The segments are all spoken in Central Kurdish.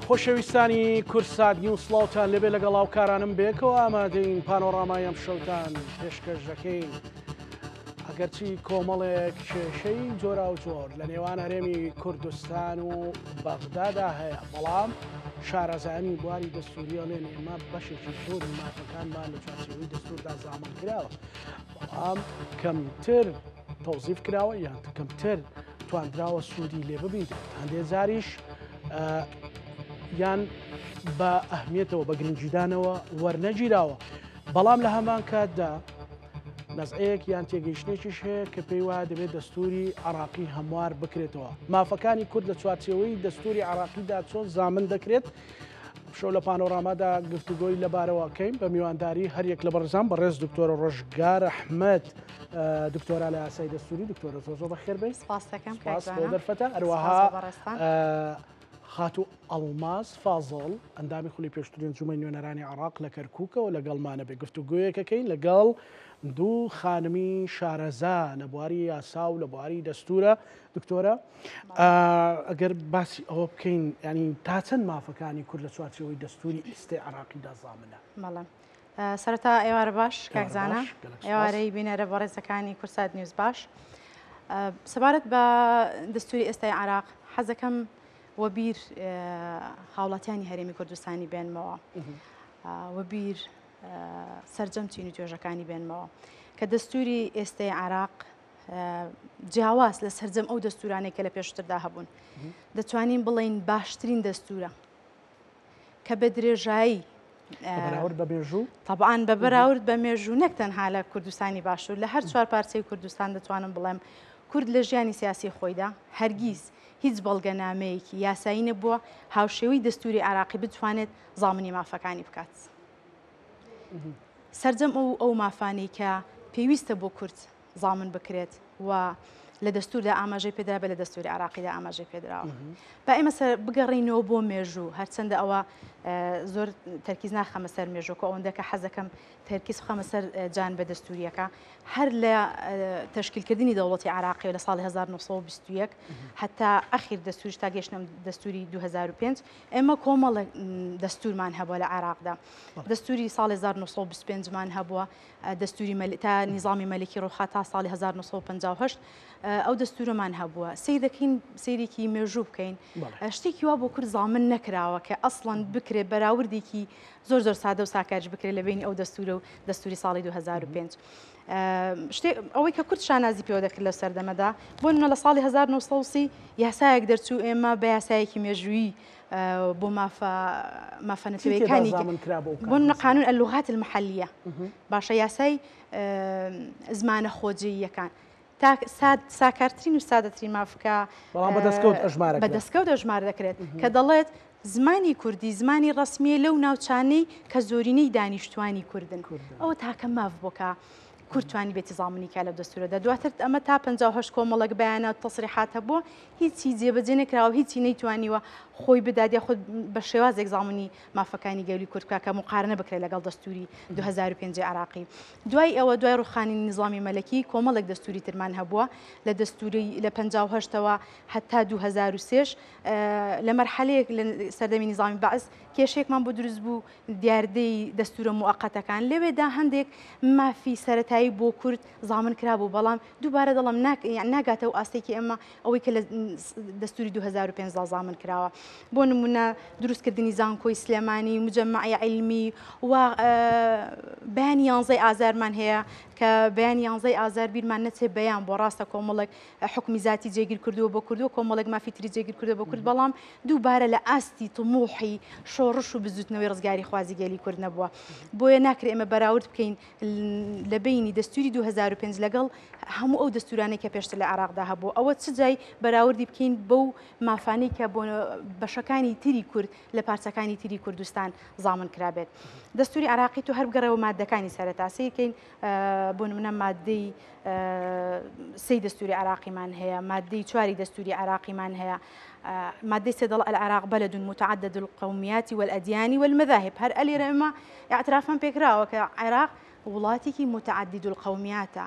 خۆشەویستانی کوردسات نیوز سڵاوتان لێبێ لەگەڵ هاوکارانم بێکەوە ئامادەین پانۆڕامای ئەم شەوتان پێشکەش دەکەین. ئەگەرچی کۆمەڵێک کێشەی جۆراوجۆر لە نێوان هەرێمی کوردستان و بەغدادا هەیە بەڵام شارەزایانی بواری دەستوری ئەڵێن ئێمە بەشێکی زۆری مافەکانمان لە چوارچێوەی دەستوردا زامن کراوە بەڵام کەمتر تەوزیف کراوە یان کەمتر تواندراوە سوودی لێ ببینرێت هەندێک جاریش یان بە ئەهمیەتەوە بە گرنگیدانەوە وەرنەگیراوە بەڵام لە هەمان کاتدا نەزعەیەک یان تێگەیشتنێکیش هەیە کە پێی وایە دەبێت دەستوری عراقی هەموار بکرێتەوە مافەکانی کورد لە چوارچێوەی دەستوری عراقیدا چۆن زامن دەکرێت شەو لە پانۆرامادا گفتوگۆی لەبارەوە کەین بە میوانداری هەریەک لە بەڕێزان بەڕێز دکتۆرە ڕۆژگار ئەحمەد دکتۆرا لە یاسای دەستوری دکتۆرە زۆر زۆر بەخێر بێی سپاس دەکەم سپاس بۆ دەرفەتە هەروەها خاتوو ئەڵماس فازڵ ئەندامی خولی پێشتری ئەنجومەنی نوێنەرانی عێراق لە کەرکوکەوە لەگەڵمانە بێ گفتوگۆیەکەکەین لەگەڵ دوو خانمی شارەزا لە بواری یاسا و لە بواری دەستورە دکتۆرە ئەگەر باسی ئەوە بکەین ینی تا چەند مافەکانی کورد لە چوارچێوەی دەستوری ئیستەی عێراقیدا زامنە؟ بەڵێ سەرەتا ئێوارە باش کاک زانا ئێوارەی بینەرە بەڕێزەکانی کورسات نیوز باش سەبارەت بە دەستوری ئێستای عراق حەزەکەم وەبیر هاوڵاتیانی هەرێمی کوردستانی بێنمەوە وەبیر سەرجەم چین و توێژەکانی بێنمەوە کە دەستوری ئێستای عراق جیاواز لە سەرجەم ئەو دەستورانەی کە لە پێشتردا هەبوون دەتوانین بڵین باشترین دەستورە کە بە درێژایی بەراورد بە مێژوو طبعاان بە بەراورد بە مێژوو نەک تەنها لە کوردستانی باشوور لە هەر چوار پارچەی کوردستان دەتوانم بڵێم کورد لە ژیانی سیاسی خۆیدا هەرگیز هیچ بەڵگەنامەیەکی یاسایی نەبووە هاوشێوەی دەستوری عراقی بتوانێت زامنی مافەکانی بکات. سەرجەم ئەو ئەو مافانەی کە پێویستە بۆ کورد زامن بکرێت و لە دەستوردا ئاماژەی پێدرا بە لە دەستوری عراقیدا ئاماژەی پێدراوە با ئێمە سەر بگەڕینەوە بۆ مێژوو هەرچەندە ئەوە زۆر تەرکیز ناخەمە سەر مێژووکە ئەوەندە کە حەزەکەم تەرکیز بخەمە سەر جان بە دەستوریەکە هەر لە تەشکیلکردنی دەوڵەتی عراقی لە ساڵی 1921 حتا ئەخیر دەستوریش تا گەشتنم دەستوری 2005 ئێمە کۆمەڵێک دەستورمان هەبووە لە عێراقدا دەستوری ساڵی 1925 مان هەبووە دەستوری تا نیزامی مەلکی ڕوخا تا ساڵی 1958 ئەو دەستورەمان هەبووە سیر دەکەین سیرێکی مێژوو بکەین شتێکی وا بۆ کورد زامن نەکراوە کە ئەسڵەن بکرێت بەراوردێکی زۆر زۆر سادە و ساکارش بکرێت لە بینی ئەو دەستورە و دەستوری ساڵی 2005. شتێ ئەوەی کە کورد شانازی پێوە دەکرد لەو سەردەمەدا بۆ نمونە لە ساڵی 1930 یاسایەک دەرچوو ئێمە بە یاسایەکی مێژوویی بۆ مافە مافە نەتەوەیەکانی بۆ نمونە قانون اللغات المحلیە باشە یاسای زمانە خۆجێییەکان تا ساکارترین و سادەترین ماف کە بەڵام بە دەستکەوت ئەژمارە بە دەستکەوت ئەژمار دەکرێت کە دەڵێت زمانی کوردی زمانی ڕەسمییە لەو ناوچانەی کە زۆرینەی دانیشتوانی کوردن. ئەوە تاکە ماف بووە کە کورد توانیبێتی زامنی کا لەو دەستوورەدا. دواتر ئەمە تا 58 کۆمەڵێک بەیانات و تەسریحات هەبووە، هیچی جێبەجێ نەکراوە، هیچی نەیتوانیوە خۆی بدات یاخود بە شێوازێک زامنی مافەکانی گەلی کورد بکات کە موقارنە بکرێت لەگەڵ دەستووری 2005 عێراقی. دوای ئەوە دوای ڕووخانی نیزامی مەلەکی کۆمەڵێک دەستووری ترمان هەبووە لە دەستووری لە 58ەوە هەتا 2003 لە مەرحەلەیەک لە سەردەمی نیزامی بەعس کێشەیەکمان بۆ دروست بوو دیاردەی دەستورە موەقەتەکان لەوێدا هەندێک مافی سەتایی بۆ کورد زامن کرابوو بەڵام دووبارە دەڵم ناگاتەوە ئاستێکی ئەمە ئەوەی کە لە دەستوری 2005 زامن کراوە بۆ نمونە دروستکردنی زانکۆی سلێمانی مجەمەعی عیلمی و بەیانی یانزەی ئازارمان هەیە کە بەیانی یانزەی ئازار بیرمان نەچێ بەیان بۆ ڕاستە کۆمەڵێک حوکمی زاتی جێگیر کردووە بۆ کورد و کۆمەڵێک مافی تری جێگیر کردووە بۆ کورد، بەڵام دووبارە لە ئاستی تموحی شۆڕش و بزووتنەوەی ڕزگاریخوازی گەلی کورد نەبووە. بۆیە ناکرێ ئێمە بەراورد بکەین لە بەینی دەستووری 2005 لەگەڵ هەموو ئەو دەستوورانەی کە پێشتر لە عێراقدا هەبوو. ئەوە چ جای بەراوردی بکەین بەو مافانەی کە بۆ بەشەکانی تری کورد لە پارچەکانی تری کوردستان زامن کرابێت. دەستووری عێراقی تۆ هەر بگەڕێوە ماددەکانی سەرەتا سەیرکەین بۆ نمونە ماددەی سێی دەستوری عێراقیمان هەیە، ماددەی چواری دەستوری عێراقیمان هەیە، ماددەی سێ دەڵ العراق بلد متعدد القومیات والادیان والمذاهب هەر ئەلێرە ئێمە اعترافمان پێکراوە کە عێراق وڵاتێکی متعدد القومیاتە،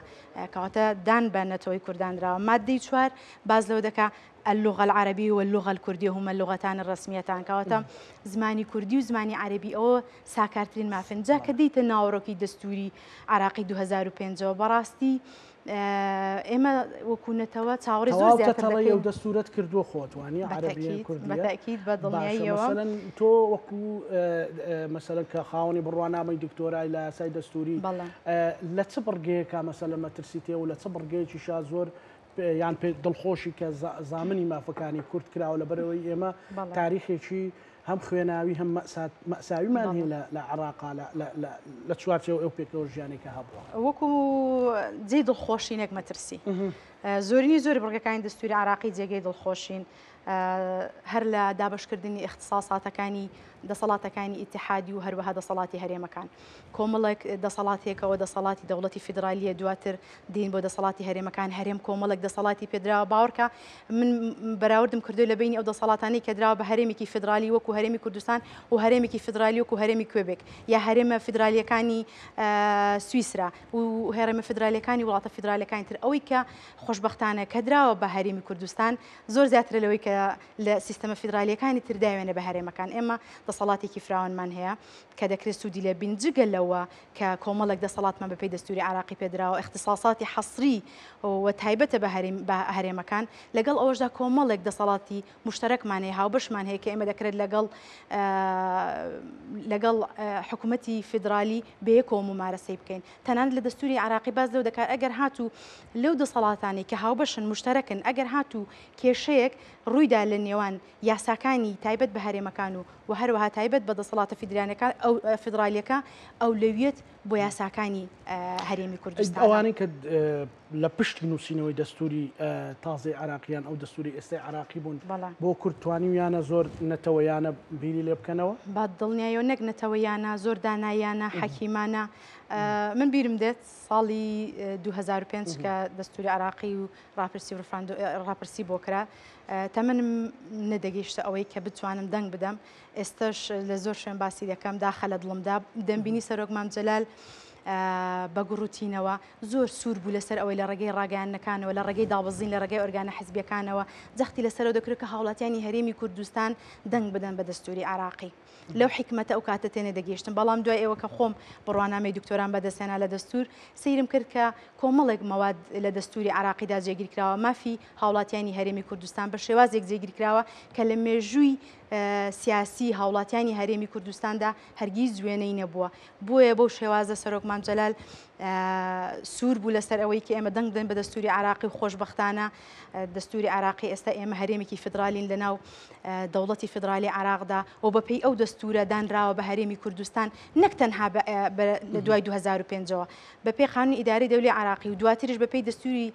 کەواتە دان بە نەتەوەی کوردان دراوە. ماددەی چوار باس لەوە دەکا اللغە العربیە واللغە الکردیە هما اللغتان الرسمیتان، کەواتە زمانی کوردی و زمانی عەرەبی ئەوە ساکارترین مافن. جا کە دێیتە ناوەڕۆکی دەستووری عراقی 2005ەوە بەڕاستی ئێمە وەکو نەتەوە چاوەڕێی زۆر زیاتر دەکەین. ئەو دەستورەت کردووە خۆت وانیە عەرەبیە کوردیە؟ بەتەئکید بە دڵنیاییەوە. مەسەلەن تۆ وەکو مەسەلەن کە خاوەنی بڕوانامەی دکتۆرای لە یاسای دەستوری لە چ بڕگەیەکا مەسەلەن مەترسی تێ و لە چ بڕگەیەکیشا زۆر یان پێ دڵخۆشی کە زامنی مافەکانی کورد کراوە لەبەرئەوەی ئێمە تاریخێکی هەم خوێناوی هەم مەئساویمان هەیە لە عێراقا لە چوارچێوەی ئەو پێکەوە ژیانەی کە هەبووە. وەکو جێی دڵخۆشی نەک مەترسی. زۆرینەی زۆری بڕگەکانی دەستوری عێراقی جێگەی دڵخۆشین. هەر لە دابەشکردنی ئیختساساتەکانی دەسەڵاتەکانی ئیتیحادی و هەروەها دەسەڵاتی هەرێمەکان. کۆمەڵێک دەسەڵاتێکەوە دەسەڵاتی دەوڵەتی فیدرالیە دواتر دێین بۆ دەسەڵاتی هەرێمەکان هەرێم کۆمەڵێک دەسەڵاتی پێدراوە باوەڕکە من بەراوردم کردو لە بینی ئەو دەسەڵاتانەی کە دراوە بە هەرێمێکی فیدرالی وەکو هەرێمی کوردستان و هەرێمێکی فیدرالی وەکو هەرێمی کوێبێک یا هەرێمە فیدرالیەکانی سویسرا و هەرێمە فیدرالیەکانی وڵاتە فیدرالیەکانی تر ئەوەی کە خۆشبەختانە کە دراوە بە هەرێمی کوردستان زۆر زیاترە لەوەی کە لە سیستەمە فیدرالیەکانی تر داوێنە بە هەرێمەکان ئێمە دەسەڵاتێکی فراوانمان هەیە کە دەکرێت سوودی لێ بین جگە لەوە کە کۆمەڵێک دەسەڵاتمان بەپێی دەستوری عێراقی پێدراوە ئیختیساساتی حەسری و تایبەتە بە هەرێم بە هەرێمەکان لەگەڵ ئەوەشدا کۆمەڵێک دەسەڵاتی موشتەرەکمان هەیە هاوبەشمان هەیە کە ئێمە دەکرێت لەگەڵ لەگەڵ حکوومەتی فیدرالی بەیەکەوە مومارەسەی بکەین تەنانەت لە دەستوری عێراقی باس لەو دەکات ئەگەر هاتوو لەو دەسەڵاتانەی کە هاوبەشن موشتەرەکن ئەگەر هاتوو کێشەیەک ڕوویدا لە نێوان یاساکانی تایبەت بە هەرێمەکان و و هەروەها تایبەت بە دەسەڵاتە فیدرانەکان ئەو فیدرالیەکە ئەولەویەت بۆ یاساکانی هەرێمی کوردستان. ئەوانەی کە لە پشتی نووسینەوەی دەستوری تازەی عێراقی یان ئەو دەستوری ئێستای عێراقی بوون بۆ کورد توانیویانە زۆر نەتەوەیانە بیری لێ بکەنەوە؟ بە دڵنیایەوە نەک نەتەوەیانە زۆر دانایانە حەکیمانە من بیرم دێت ساڵی 2005 کە دەستوری عێراقی و ڕاپرسی و ڕاپرسی بۆ کرا تەمەنم نەدەگەیشتە ئەوەی کە بتوانم دەنگ بدەم ئێستش لە زۆر شوێن باسی دەکەم داخە لە دڵمدا دەمبینی سەرۆک مام جەلال بە گوڕوتینەوە زۆر سوور بوو لەسەر ئەوەی لە ڕێگەی ڕاگەیاندنەکانەوە لە ڕێگەی دابەزین لە ڕێگەی ئۆرگانە حزبیەکانەوە جەختی لەسەرەوە دەکرێت کە هاوڵاتیانی هەرێمی کوردستان دەنگ بدەن بە دەستوری عراقی. لەو حیکمەتە ئەو کاتە تێنەدەگەیشتم، بەڵام دوای ئەوە کە خۆم بڕوانامەی دکتۆرام بەدەستهێنا لە دەستوور، سەیرم کرد کە کۆمەڵێک مەواد لە دەستووری عێراقیدا جێگیر کراوە، مافی هاوڵاتیانی هەرێمی کوردستان بە شێوازێک جێگیر کراوە کە لە مێژووی سیاسی هاوڵاتیانی هەرێمی کوردستاندا هەرگیز وێنەی نەبووە. بۆیە بەو شێوازە سەرۆک مام جەلال سوور بوو لەسەر ئەوەی کە ئێمە دەنگ بدەین بە دەستووری عێراقی و خۆشبەختانە دەستووری عێراقی ئێستا ئێمە هەرێمێکی فیدراڵین لەناو دەوڵەتی فیدرالی عێراقدا و بەپێی ئەو دەستوورە دانراوە بە هەرێمی کوردستان نەک تەنها لە دوای 2005ەوە بەپێی قانونی ئیداری دەولی عێراقی و دواتریش بەپێی دەستووری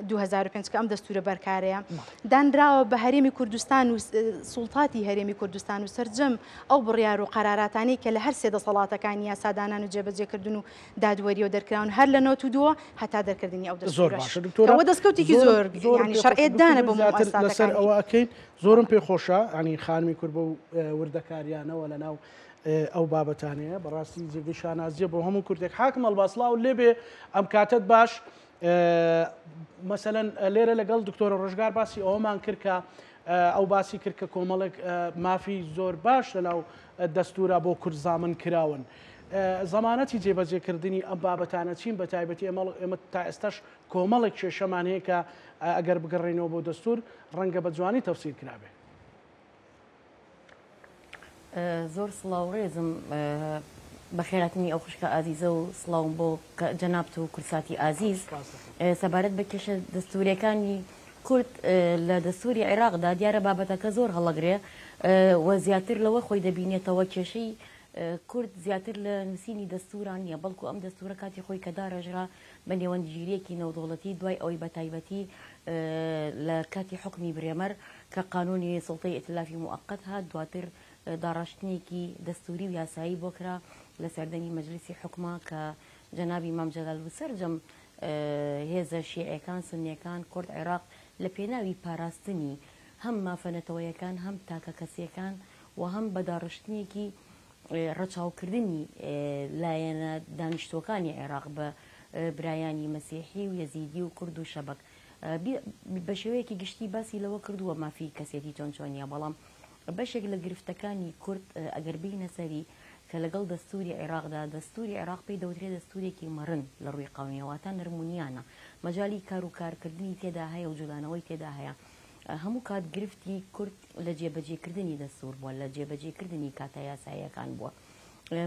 2005 کە ئەم دەستوورە بەرکارەیە دانراوە بە هەرێمی کوردستان و سوڵتاتی هەرێمی کوردستان و سەرجەم ئەو بڕیار و قەراراتانەی کە لە هەر سێ دەسەڵاتەکانی یاسادانان و جێبەجێکردن و دادوەریەوە دەرکراون هەر لە نۆت و دووە هەتا دەرکردنی ئەو زۆر دەستوورەش باشە دکتۆرە کە ئەوە دەستکەوتێکی زۆرم زۆر زۆرم یانی پێ خۆشە شەرعیەتدانە دکتۆر بۆ زیاتر لەسەر موئەسساتەکانی ئەوە ئەکەین زۆرم پێ خۆشە ینی خانمی کورد بەو وردەکاریانەوە لەناو ئەو بابەتانەیە بەڕاستی جێگەی شانازیە بۆ هەموو کوردێک حاکم ئەڵبا سڵاو لێبێ ئەم کاتت باش مەسەلەن لێرە لەگەڵ دکتۆرە ڕۆژگار باسی ئەوەمان کرد کە ئەو باسی کرد کە کۆمەڵێک مافی زۆر باش لەناو دەستورە بۆ کورد زامن کراون. زەمانەتی جێبەجێکردنی ئەم بابەتانە چین بە تایبەتی ئێمە تا ئێستاش کۆمەڵێک کێشەمان هەیە کە ئەگەر بگەڕێینەوە بۆ دەستور ڕەنگە بە جوانی تەفسیر کرابێ. زۆر سڵاو ڕێزم بەخێراتنی ئەو خوشکە ئازیزە و سڵاوم بۆ جەنابت و کورساتی ئازیز سەبارەت بە کێشە دەستوریەکانی کورد لە دەستوری عێراقدا دیارە بابەتەکە زۆر هەڵەگرێ و زیاتر لەوە خۆی دەبینێتەوە کێشەی کورد زیاتر لە نووسینی دەستوران نییە بەڵکو ئەم دەستورە کاتی خۆی کە داڕێژرا بە نێوەندگیرییەکی نێودەوڵەتی دوای ئەوەی بە تایبەتی لە کاتی حوکمی برێمەر کە قانوونی سوڵتەی ئیتلافی موئەقەت هات دواتر داڕشتنێکی دەستووری و یاسایی بۆ کرا لە سەردەمی مەجلیسی حوکما کە جەنابی مام جەلال و سەرجەم هێزە شیعیەکان، سوننیەکان، کورد عێراق لە پێناوی پاراستنی هەم مافە نەتەوەیەکان هەم تاکەکەسیەکان و هەم بە داڕشتنێکی. ڕەچاوکردنی لایەنە دانیشتووەکانی عێراق بە برایانی مەسیحی و یەزیدی و کورد و شەبەک بە شێوەیەکی گشتی باسی لەوە کردووە مافی کەسێتی چۆن چۆنیە، بەڵام بەشێک لە گرفتەکانی کورد ئەگەر بێینە سەری کە لەگەڵ دەستوری عێراقدا، دەستوری عێراق پێی دەوترێ دەستورێکی مەرن لە ڕووی قانونیەوە، واتە نەرمونیانە، مەجالی کار و کارکردنی تێدا هەیە و جولانەوەی تێدا هەیە. هەموو کات گرفتی کورد لە جێبەجێکردنی دەستور بووە، لە جێبەجێکردنی کاتە یاساییەکان بووە.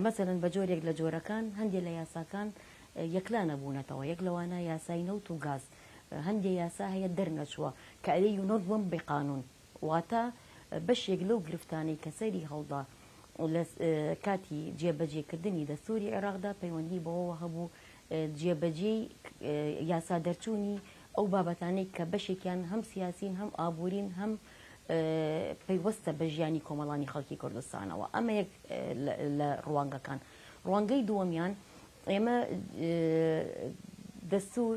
مەسەلەن بە جۆرێک لە جۆرەکان هەندێ لە یاساکان یەکلا نەبوونەتەوە، یەک لەوانە یاسای نەوت و گاز، هەندێ یاسا هەیە دەرنەچووە کە ئەلێ یونەزم بقانون، واتە بەشێک لەو گرفتانەی کە سەری هەڵدا لە کاتی جێبەجێکردنی دەستوری عێراقدا پەیوەندی بەوەوە هەبوو جێبەجێی یاسا دەرچوونی ئەو بابەتانەی کە بەشێکیان هەم سیاسین هەم ئابوورین هەم پەیوەستە بە ژیانی کۆمەڵانی خەڵکی کوردستانەوە. ئەمە یەک لە ڕوانگەکان. ڕوانگەی دووەمیان ئێمە دەستور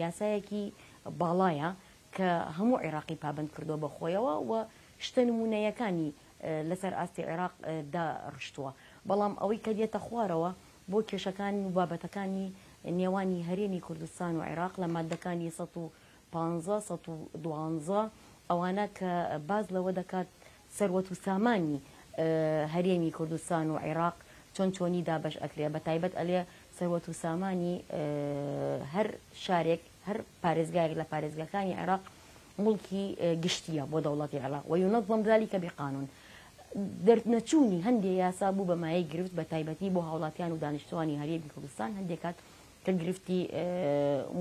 یاسایەکی باڵایە کە هەموو عێراقی پابەند کردووە بە خۆیەوە و شتە نموونەیەکانی لەسەر ئاستی عێراق داڕشتووە. بەڵام ئەوەی کە دێتە خوارەوە بۆ کێشەکان و بابەتەکانی نێوانی هەرێمی کوردستان و عێراق لە ماددەکانی 115، 112 ئەوانە کە باس لەوە دەکات سەروەت و سامانی هەرێمی کوردستان و عێراق چۆن چۆنی دابەش ئەکرێ بە تایبەت ئەلێ سەروەت و سامانی هەر شارێک هەر پارێزگایەک لە پارێزگاکانی عێراق موڵکی گشتییە بۆ دەوڵەتی عێراق و ينظم ذلك بقانون. دەرنەچوونی هەندێ یاسا بوو بە مایەی گرفت بە تایبەتی بۆ هاوڵاتیان و دانیشتوانی هەرێمی کوردستان هەندێک کات کە گرفتی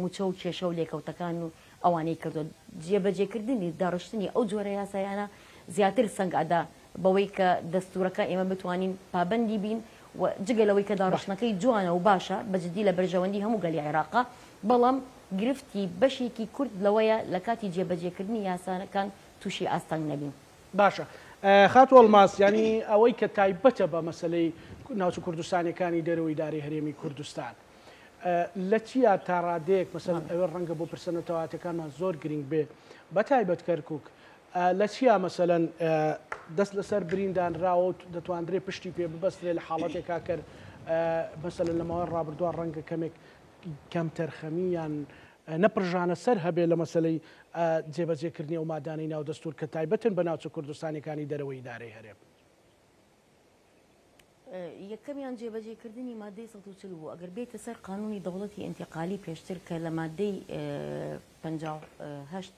موچە و کێشە و لێکەوتەکان و ئەوانەی کردووە. جێبەجێکردنی داڕشتنی ئەو جۆرە یاسایانە زیاتر سەنگ ئەدا بەوەی کە دەستوورەکە ئێمە بتوانین پابەندی بین و جگە لەوەی کە داڕشتنەکەی جوانە و باشە بە جدی لە بەرژەوەندی هەموو گەلی عێراقە بەڵام گرفتی بەشێکی کورد لەوەیە لە کاتی جێبەجێکردنی یاساکان تووشی ئاستەنگ نەبین. باشە خاتوو ئەڵماس یانی ئەوەی کە تایبەتە بە مەسەلەی ناوچە کوردستانیەکانی دەرەوەی ئیدارەی هەرێمی کوردستان لە چیا تا ڕادەیەک مەسەلەن ئەوێ ڕەنگە بۆ پرسە نەتەوایەتەکانمان زۆر گرنگ بێ بە تایبەت کەرکک لە چیا مەسەلەن دەست لەسەر برین دانراوە و دەتواندرێ پشتی پێ ببەسترێ لە حاڵەتێکا کەر مەسەلەن لە ماوەی ڕابردووە ڕەنگە کەمێک کەمتەرخەمی یان نەپڕژانە سەر هەبێ لە مەسەلەی جێبەجێکردنی ئەو مادانەی ناو دەستوور کە تایبەتن بە ناوچە کوردستانیەکانی دەرەوەی ئیدارەی هەرێم. یەکەمیان جێبەجێکردنی مادەی 140 بوو، ئەگەر بێیتە سەر قانونی دەوڵەتی ئینتیقالی پێشتر کە لە مادەی 58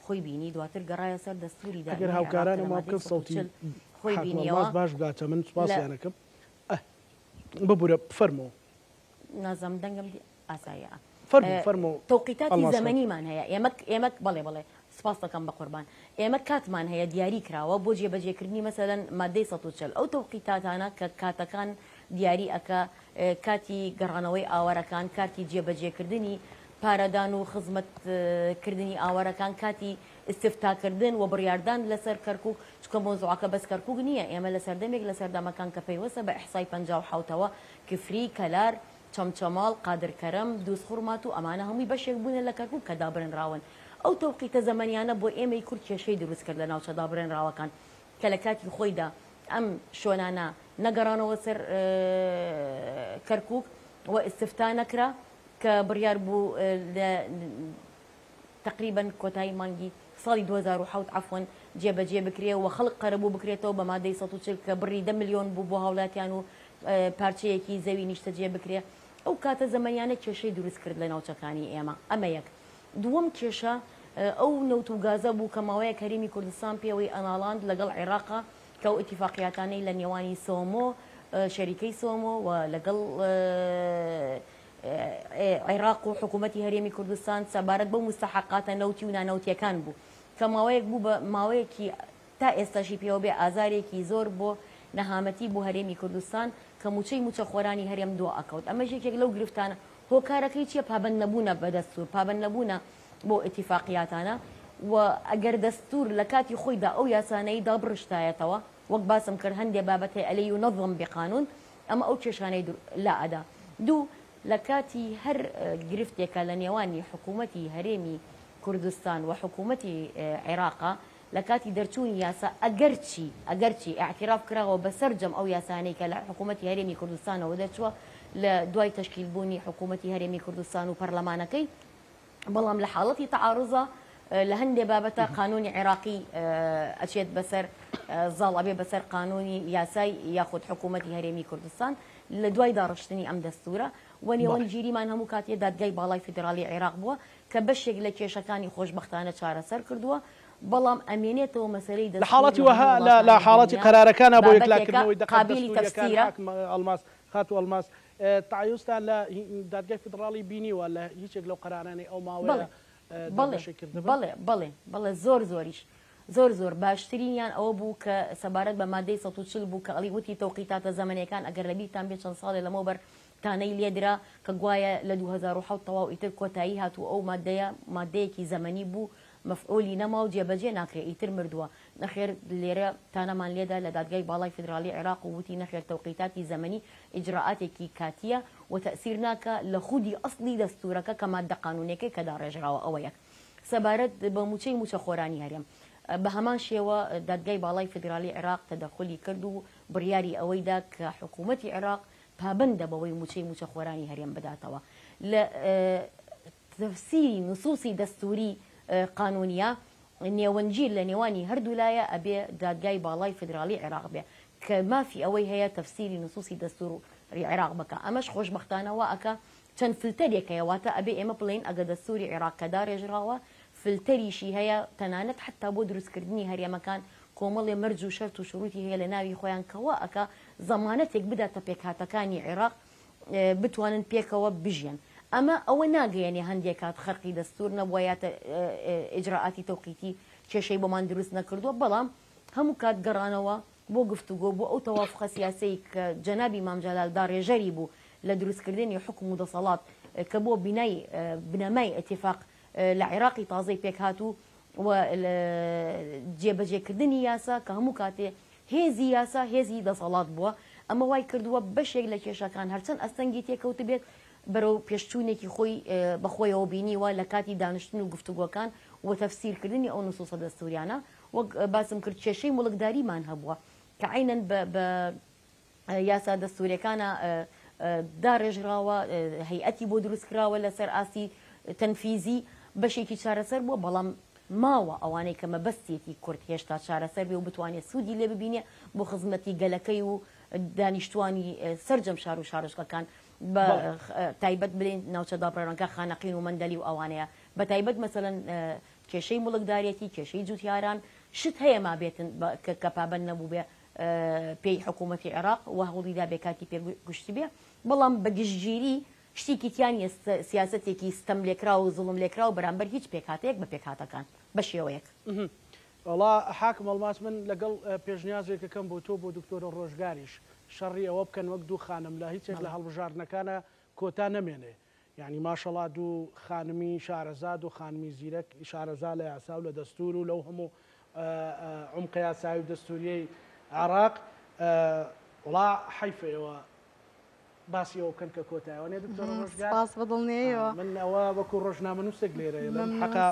خۆی بینی دواتر گەڕایە سەر دەستوری ئەگەر دائیمی عێراق کە هاوکارانم لە وا مادەی بکەن سەوتی 140 خۆی حاکم بینیەوە ئەڵماس باش بگاتە من لە سوپاسیان ئەکەم. ئە ببورە فەرموو. نازانم دەنگم ئاساییە. فەرموو فەرموو تەوقیتاتی ئەڵماس خان. زەمەنیمان هەیە ئێمە ئێمە بەڵێ بەڵێ سپاست دەکەم بەقوربان ئێمە کاتمان هەیە دیاری کراوە بۆ جێبەجێکردنی مەسەلەن مادەی 140 ئەو تەوقیتاتانە کە کاتەکان دیاری ئەکا کاتی گەڕانەوەی ئاوارەکان کاتی جێبەجێکردنی پارەدان و خزمەت کردنی ئاوارەکان کاتی ئیستفتاکردن و بڕیاردان لەسەر کەرکوک چونکە مەوزوعەکە بەس کەرکوک نییە ئێمە لە سەردەمێک لە سەردەمەکان کە پەیوەستە بە ئیحسای 57ەوە کفری کەلار چەمچەماڵ، قادر کەرەم، دوزخورماتوو ئەمانە هەمووی بەشێک بوونە لە کەرکوک کە دابرێنراون. ئەو تەوقیتە زەمەنیانە بۆ ئێمەی کورد کێشەی دروست کرد لە ناوچە دابرێنراوەکان کە لە کاتی خۆیدا ئەم شوێنانە نەگەڕانەوە سەر کەرکوک و ئیستفتا نەکرا کە بڕیار بوو لە تەقریبەن کۆتایی مانگی ساڵی 2007 عەفوەن جێبەجێ بکرێ و خەڵک قەرەبوو بکرێتەوە بە مادەی 140 کە بڕی دە ملیۆن بوو بۆ هاوڵاتیان و پارچەیەکی زەوی نیشتەجێ بکرێ. ئەو کاتە زەمەنیانە کێشەی دروست کرد لە ناوچەکانی ئێمە. ئەمە یەک. دووەم کێشە ئەو نەوت و گازە بوو کە ماوەیەک هەرێمی کوردستان پێوەی ئەناڵاند لەگەڵ عێراقا کە ئەو ئیتیفاقیاتانەی لە نێوانی سۆمۆ، شەریکەی سۆمۆ و لەگەڵ عێراق و حکوومەتی هەرێمی کوردستان سەبارەت بەو موستەحەقاتە نەوتی و نانەوتییەکان بوو کە ماوەیەک بوو بە ماوەیەکی تا ئێستاشی پێوە بێ ئازارێکی زۆر بۆ نەهامەتی بۆ هەرێمی کوردستان کە مووچەی مووچەخۆرانی هەرێم دوا ئەکەوت ئەمەش یەکێک لەو گرفتانە هۆکارەکەی چیە پابەند نەبوونە بە دەستوور پابەند نەبوونە بەو ئیتیفاقیاتانە و ئەگەر دەستوور لە کاتی خۆیدا ئەو یاسانەی دابڕشتایەتەوە وەک باسم کرد هەندێ بابەت هەیە ئەلێ ينظم بقانون ئەمە ئەو کێشانەی لا ئەدا. دوو، لە کاتی هەر گرفتێکا لە نێوانی حکوومەتی هەرێمی کوردستان و حکوومەتی عێراقا. لە کاتی دەرچوونی یاسا ئەگەرچی ئەگەرچی ئیعتیراف کراوە بە سەرجەم ئەو یاسانەی کە لە حکوومەتی هەرێمی کوردستانەوە دەرچووە لە دوای تەشکیل بوونی حکوومەتی هەرێمی کوردستان و پەرلەمانەکەی بەڵام لە حاڵەتی تەعاروزا لە هەندێ بابەتە قانوونی عێراقی ئەچێت بەسەر زاڵ ئەبێ بەسەر قانوونی یاسای یاخود حکوومەتی هەرێمی کوردستان لە دوای داڕشتنی ئەم دەستوورە و نێوەندگیریمان هەموو کاتێ دادگای باڵای فیدراڵی عێراق بووە کە بەشێک لە کێشەکانی خۆشبەختانە چارەسەر کردووە، بەڵام ئەمێنێتەوە مەسەلەی لە دەستوور حاڵەتی لە وەها هەموو لە لە وڵاتانی حاڵەتی دونیا قەرارەکانا بۆ بابەتێکە یەکلاکردنەوەی دەقە قابیلی دەستوورییەکان تەفسیرە. حاکم ئەڵماس خاتوو ئەڵماس تەعەیوزتان لە دادگای فیدڕاڵی بینیوە لە هیچێک لەو قەرارانەی ئەو ماوەیە بەڵێ بەڵێ دەربەشی کردبن؟ بەڵێ بەڵێ بەڵێ زۆر زۆریش زۆر زۆر باشترینیان ئەوە بوو کە سەبارەت بە مادەی 140 بوو کە ئەڵی وتی تەوقیتاتە زەمەنیەکان ئەگەر لەبیرتان بێ چەند ساڵێ لەمەوبەر تانەی لێدرا کە گوایە لە 2007 تەواو ئیتر کۆتایی هات و ئەو مادەیە مادەیەکی زەمەنی بوو مەفعولی نەما و جێبەجێ ناکرێ ئیتر مردووە نەخێر لێرە تانەمان لێدا لە دادگای باڵای فیدراڵی عێراق و وتی نەخێر تەوقیتاتی زەمەنی ئیجرائاتێکی کاتیە و تەئسیر ناکا لە خودی ئەسڵی دەستورەکە کە ماددە قانونیەکەی کە داڕێژراوە ئەوە یەک سەبارەت بە موچەی موچەخۆرانی هەرێم بە هەمان شێوە دادگای باڵای فیدراڵی عێراق تەدەخولی کرد و بڕیاری ئەوەی دا کە حکومەتی عێراق پابەندە بەوەی موچەی موچەخۆرانی هەرێم بداتەوە لە تەفسیری نصوصی دەستوری قانونیە نێوەندگیر لە نێوانی هەردوولایە ئەبێ دادگای باڵای فیدراڵی عێراق بێ کە مافی ئەوەی هەیە تەفسیری نصوصی دەستوری عێراق بکا ئەمەش خۆشبەختانە وا ئەکا چەند فلتەرێک هەیە واتە ئەبێ ئێمە بڵێین ئەگە دەستوری عێراق کە داڕێژراوە فلتەریشی هەیە تەنانەت حەتا بۆ دروستکردنی هەرێمەکان کۆمەڵێ مەرج و شەرت و شروتی هەیە لە ناوی خۆیان کە وا ئەکا زەمانەتێک بداتە پێکهاتەکانی عێراق بتوانن پێکەوە بژیەن. ئەمە ئەوە ناگەیەنێ هەندێ کات خەرقی دەستوور نەبووە یا ئیجرائاتی تەوقیتی کێشەی بۆمان دروست نەکردووە، بەڵام هەموو کات گەڕانەوە بۆ گفتوگۆ، بۆ ئەو تەوافوقە سیاسیەی کە جەنابی مام جەلال داڕێژەری بوو لە دروستکردنی حوکم و دەسەڵات کە بۆ بینای بنەمای ئیتیفاق لە عێراقی تازەی پێکهاتوو و جێبەجێکردنی یاسا کە هەموو کاتێ هێزی یاسا هێزی دەسەڵات بووە، ئەمە وای کردووە بەشێک لە کێشەکان هەرچەند ئەستەنگی تێکەوتبێت بەرەو پێشچوونێکی خۆی بەخۆیەوە بینیوە لە کاتی دانیشتن و گفتوگۆکان و تەفسیرکردنی ئەو نصوصە دەستوریانە وەک باسم کرد کێشەی موڵکداریمان هەبووە کە عەینەن بە یاسا دەستوریەکانە داڕێژراوە، هەیئەتی بۆ دروستکراوە لەسەر ئاستی تەنفیزی، بەشێکی چارەسەر بووە، بەڵام ماوە ئەوانەی کە مەبەستیەتی کورد هێشتا چارەسەر بێ و بتوانێت سوودی لێ ببینێ بۆ خزمەتی گەلەکەی و دانیشتوانی سەرجەم شار و شارۆچکەکان بە تایبەت بلێن ناوچە دابڕێنەکە خانەقین و مەندەلی و ئەوانەیە بە تایبەت مەسەلەن کێشەی موڵکدارێتی کێشەی جوتیاران شت هەیە مابێتن کە پابەند نەبووبێ پێی حکوومەتی عێراق و هەوڵی دابێ کاتی پێ گوشتبێ، بەڵام بە گشتگیری شتێکی تیا نییە سیاسەتێکی ستەملێکراو و زوڵملێکراو بەرامبەر هیچ پێکهاتەیەک بە پێکهاتەکان بە شێوەیەک. وەڵا حاکم ئەڵماس من لەگەڵ پێشنیازێکەکەم بۆ تۆ بۆ دکتۆرە ڕۆژگاریش شەڕی ئەوە بکەن وەک دوو خانم لە هیچێک لە هەڵبژاردنەکانا کۆتا نەمێنێ یانی ماشەڵا دوو خانمی شارەزا دوو خانمی زیرەک شارەزا لە یاسا و لە دەستور و لەو هەموو عومقە یاسایی و دەستوریەی عێراق وەڵا حەیفە ئێوە باسی ئەوە بکەن کە کۆتایە وانیە دکتۆر ڕۆژگار؟ سپاس بە دڵنیایەوە. من ئەوە وەکو ڕۆژنامەنووسێک لێرە ئەڵێم حەقە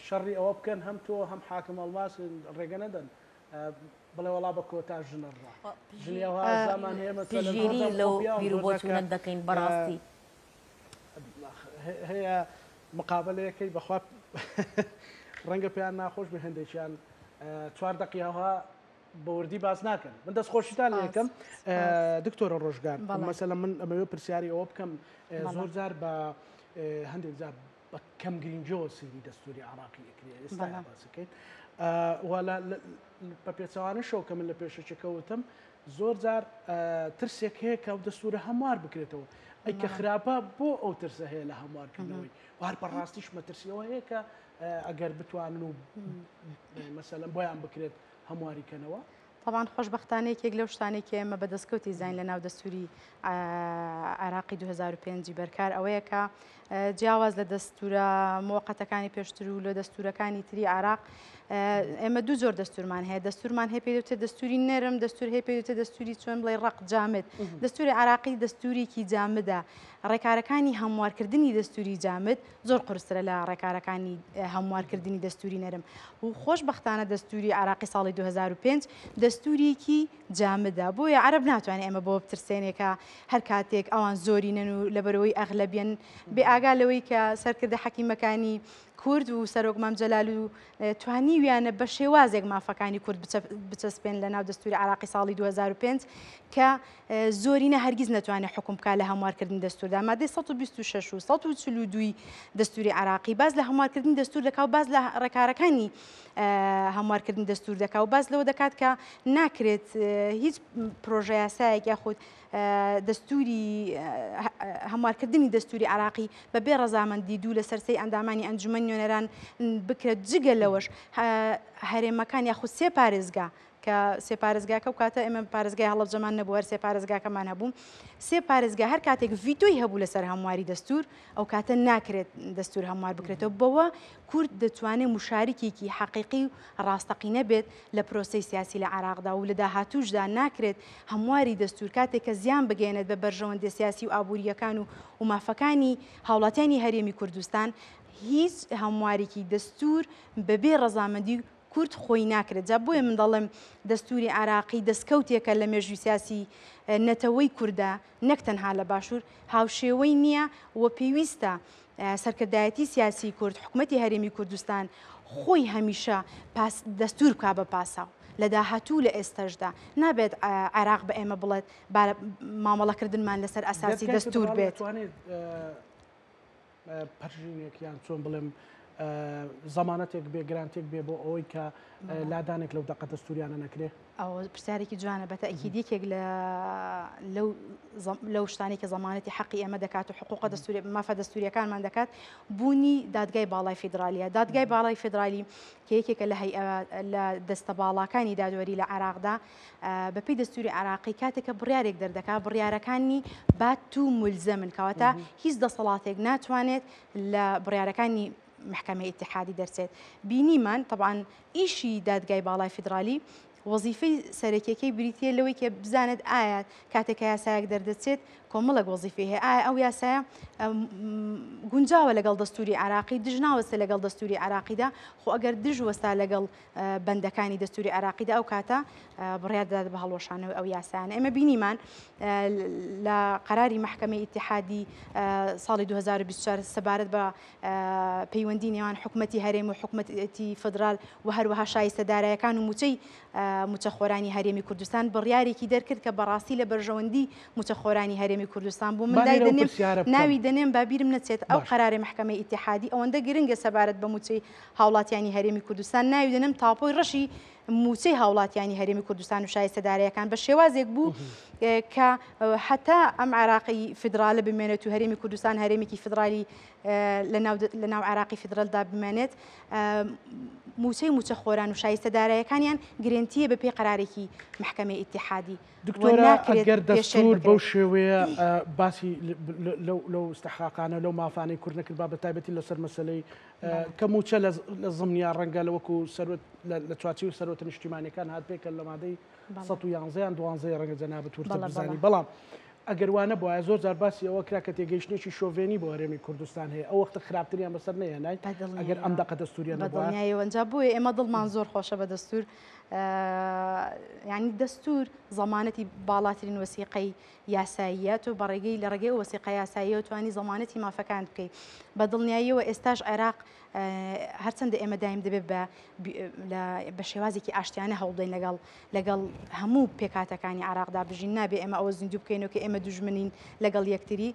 شەڕی ئەوە بکەن هەم تۆ هەم حاکم ئەڵماس ڕێگە نەدەن بڵێ وەڵا بە کۆتا ژنە ڕا ژنی ئەوها ئازامان هەیە مەسەلەن پشتگیری لەو بیروبۆچوونەت دەکەین بەڕاستی. هەیە مقابەلەیەکەی بەخوا ڕەنگە پێیان ناخۆش بێ هەندێکیان چوار دەقی ئەوها بە وردی باس ناکەن من دەست خۆشیتان لەکەم دکتۆرە ڕۆژگار مەسەلە من ئەمەوێ پرسیاری ئەوە بکەم زۆر جار بە هەندێک جار بە کەم گرینگیەوە سەیری دەستوری عراقی ئەکرێ ئێستا باسەکەیت بە پێچەوانەشەوە کە من لە پێشەکەکە وتم زۆر جار ترسێک هەیە کە ئەو دەستورە هەموار بکرێتەوە ئەی کە خراپە بۆ ئەو ترسە هەیە لە هەموارکردنەوەی وار بەڕاستیش مەترسیەوە هەیە کە ئەگەر بتوانن و مەسەلەن بۆیان بکرێت هەمواری کەنەوە. تەبعەن خۆشبەختانە یەکێک لەو شتانەی کە ئێمە بە دەستکەوتی زانین لە ناو دەستوری عێراقی 2005 بەرکار ئەوەیە کە جیاواز لە دەستورە موەقەتەکانی پێشتر و لە دەستورەکانی تری عێراق ئێمە دوو جۆر دەستورمان هەیە دەستورمان هەیە پێدوتێ دەستوری نەرم دەستور هەیە پێدوتێ دەستوری چۆن بڵێ ڕق جامد دەستوری عراقی دەستورێکی جامدە ڕێکارەکانی هەموارکردنی دەستوری جامد زۆر قورسترە لە ڕێکارەکانی هەموارکردنی دەستوری نەرم و خۆشبەختانە دەستوری عراقی ساڵی 2005 دەستوریکی جامدە بۆیە عەرەب ناتوانێت ئێمە بۆ بترسێنێ کە هەر کاتێک ئەوان زۆرینەن و لەبەرەوەی ئەغلەبیەن بێ ئاگا لەوەی کە سەرکردە حەکیمەکانی کورد و سەرۆک مام جەلال و توانیویانە بە شێوازێک مافەکانی کورد بچەسپێن لە ناو دەستوری عراقی ساڵی 2005 کە زۆرینە هەرگیز نەتوانێت حکوم بکات لە هەموارکردنی دەستوردا. مادەی 126 و 142 دەستوری عراقی باس لە هەموارکردنی دەستور دەکا و باس لە ڕێکارەکانی هەموارکردنی دەستور دەکا و باس لەوە دەکات کە ناکرێت هیچ پرۆژە یاسایەک یاخود دەستوری هەموارکردنی دەستوری عراقی بە بێ ڕەزامەندی دوو لەسەر سێی ئەندامانی ئەنجومەن نوێنەران بکرێت جگە لەوەش هەرێمەکان یاخود سێ پارێزگا کە سێ پارێزگاکە و کاتە ئێمە پارێزگای هەڵەبجەمان نەبوو هەر سێ پارێزگاکەمان هەبوو سێ پارێزگا هەر کاتێک ڤیتۆی هەبوو لەسەر هەمواری دەستور ئەو کاتە ناکرێت دەستور هەموار بکرێتەوە بەوە کورد دەتوانێت مشارکێکی حەقیقی و ڕاستەقینە بێت لە پرۆسەی سیاسی لە عێراقدا و لە داهاتووشدا ناکرێت هەمواری دەستور کاتێک کە زیان بگەیەنێت بە بەرژەوەندیە سیاسی و ئابوورییەکان و و مافەکانی هاوڵاتیانی هەرێمی کوردستان هیچ هەموارێکی دەستور بەبێ ڕەزامەندی کورد خۆی ناکرێت. جا بۆیە من دەڵێم دەستوری عێراقی دەستکەوتێکە لە مێژووی سیاسی نەتەوەی کوردا نەک تەنها لە باشوور هاوشێوەی نییە و پێویستە سەرکردایەتی سیاسی کورد حکومەتی هەرێمی کوردستان خۆی هەمیشە دەستور بکا بە پاساو لە داهاتوو لە ئێستەشدا نابێت عێراق بە ئێمە بڵێت با مامەڵەکردنمان لەسەر ئەساسی دەستور بێت. پەرژینێک یان چۆن بڵێم زەمانەتێک بێ گرانتێک بێ بۆ ئەوەی کە لادانێک لەو دەقە دەستوریانە نەکرێ؟ ئەوە پرسیارێکی جوانە بە تەئکید یەکێک لە لەو لەو شتانەی کە زەمانەتی حەقی ئێمە دەکات و حقوقە دەستوری مافە دەستوریەکانمان دەکات بوونی دادگای باڵای فیدرالیە دادگای باڵای فیدرالی کە یەکێکە لە هەیئە لە دەستە باڵاکانی دادوەری لە عێراقدا بەپێی دەستوری عێراقی کاتێک کە بڕیارێک دەردەکات بڕیارەکانی بات و ملزەمن کەواتە هیچ دەسەڵاتێک ناتوانێت لە بڕیارەکانی محکمەی ئیتیحادی دەرچێت بینیمان تەبعەن ئیشی دادگای باڵای فیدرالی وەزیفەی سەرەکیەکەی بریتیە لەوەی کە بزانێت ئایا کاتێک کە یاسایەک دەردەچێت کۆمەڵێک وەزیفەی هەیە ئایا ئەو یاسایە گونجاوە لەگەڵ دەستوری عراقی دژ ناوەستێ لەگەڵ دەستوری عراقیدا خۆ ئەگەر دژ وەستا لەگەڵ بەندەکانی دەستوری عێراقیدا ئەو کاتە بڕیار دەدات بە هەڵوەشانەوەی ئەو یاسایانە. ئێمە بینیمان لە قەراری مەحکەمەی ئیتیحادی ساڵی 2024 سەبارەت بە پەیوەندی نێوان حکومەتی هەرێم و حکومەتی فدرال و هەروەها شایستە دارایەکان و موچەی موچەخۆرانی هەرێمی کوردستان بڕیارێکی دەرکرد کە بەڕاستی لە بەرژەوەندی موچەخۆرانی هەرێمی کوردستان بوو. من دای دەنێم ناوی دەنێم با بیرم نەچێت ئەو قەراری مەحکەمەی ئیتیحادی ئەوەندە گرنگە سەبارەت بە موچەی هاوڵاتیانی هەرێمی کوردستان ناوی دەنێم تاپۆی ڕەشی مووچەی هاوڵاتیانی هەرێمی کوردستان و شایستە دارایەکان بە شێوازێک بوو کە هەتا ئەم عێراقی فیدرالە بمێنێت و هەرێمی کوردستان هەرێمێکی فیدرالی لە ناو عێراقی فیدرالدا بمێنێت مووچەی مووچەخۆران و شایستە دارایەکانیان گرێنتیە بە پێی قەرارێکی مەحکەمەی ئیتیحادی دکتۆرە ئەگەر دەستور بەو شێوەیە باسی لەو ئیستحقاقانە لەو مافانەی کورد نەکردبا بە تایبەتی لەسەر مەسەلەی کە مووچە لە زمنیا ڕەنگە لە وەکو سەروەت لە چوارچێوەی سەروەتە نیشتیمانیەکان هاتبێ کە لە مادەی 111 یان 12 ڕەنگە جەنابت وردتر بزانی بەڵام ئەگەر وا نەبوایە زۆر جار باسی ئەوە کرا کە تێگەیشتنێکی شۆڤێنی بۆ هەرێمی کوردستان هەیە ئەو وەختە خراپتریان بەسەر نەهێنای ئەگەر ئەم دەقە دەستوریە نەبوایە. بەدڵنیایەوە ئینجا بۆیە ئێمە دڵمان زۆر خۆشە بە دەستور یعنی دەستور زەمانەتی باڵاترین وەسیقەی یاساییە، تۆ بە ڕێگەی لە ڕێگەی ئەو وەسیقە یاساییەوە توانی زەمانەتی مافەکانت بکەی. بە دڵنیاییەوە ئێستاش عێراق هەرچەندە ئێمە دایم دەبێت بە بە شێوازێکی ئاشتیانە هەوڵ بدەین لەگەڵ لەگەڵ هەموو پێکهاتەکانی عێراقدا بژین، نابێ ئێمە ئەوە زیندوو بکەینەوە کە ئێمە دوژمنین لەگەڵ یەکتری،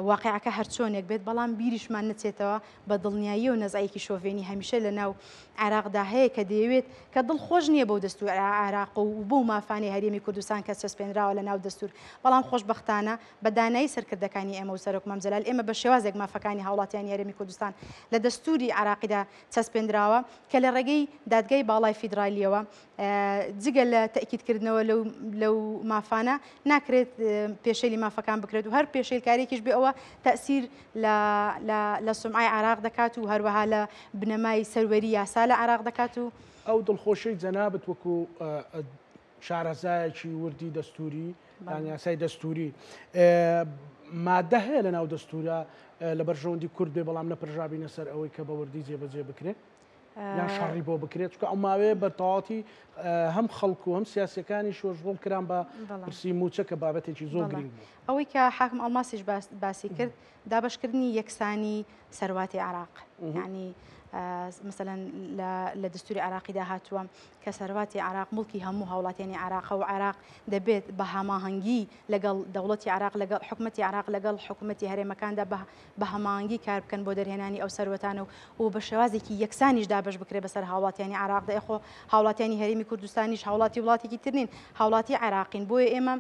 واقیعەکە هەرچۆنێک بێت، بەڵام بیریشمان نەچێتەوە بە دڵنیاییەوە نەزعێکی شۆڤێنی هەمیشە لە ناو عێراقدا هەیە کە دەیەوێت کە دڵخۆش نییە بەو دەستوور عێراق و بەو مافانەی هەرێمی کوردستان کە چەسپێنراوە لە ناو دەستوور بەڵام خۆشبەختانە بە دانایی سەرکردەکانی ئێمە و سەرۆک مام جەلال ئێمە بە شێوازێک مافەکانی هاوڵاتیانی هەرێمی کوردستان لە دەستووری عێراق. عێراقیدا چەسپێندراوە کە لە ڕێگەی دادگای باڵای فیدرالیەوە جگە لە تەئکیدکردنەوە لەو لەو مافانە ناکرێت پێشێلی مافەکان بکرێت و هەر پێشێلکاریەکیش بێ ئەوە تەئسیر لە لە لە سومعەی عێراق دەکات و هەروەها لە بنەمای سەروەری یاسا لە عێراق دەکات و ئەو دڵخۆشیەی جەنابت وەکو شارەزایەکی وردی دەستوری یان یاسای دەستوری مادە هەیە لە ناو دەستورە لە بەرژەوەندی کورد بێ بەڵام نەپرژابینە سەر ئەوەی کە بە وردی جێبەجێ بکرێت یان شەڕی بۆ بکرێت چکە ئەو ماوەیە بەتەواتی هەم خەڵک و هەم سیاسەکانی شۆژغڵ کران بە پرسی موچە کە بابەتێکی زۆر گرنگ بوو. ئەوەی کە حاکم ئەڵماسیش باسی کرد دابەشکردنی یەکسانی سەرواتی عراق یعنی مثلەن لە دەستوری عراقیدا هاتووە کە سەرواتی عراق مڵکی هەموو هاوڵاتیانی عراقە و عراق دەبێت بە هەماهەنگی لەگەڵ دەوڵەتی عراق لەگەڵ حکومەتی عراق لەگەڵ حکومەتی هەرێمەکاندا بە هەماهەنگی کار بکەن بۆ دەرهێنانی ئەو سەروەتانە و و بە شێوازێکی یەکسانیش دابەش بکرێت بەسەر هاوڵاتیانی عراقدا. ئێ خۆ هاوڵاتیانی هەرێمی کوردستانیش هاوڵاتی وڵاتێکی تر نین، هاوڵاتی عێراقین. بۆیە ئێمە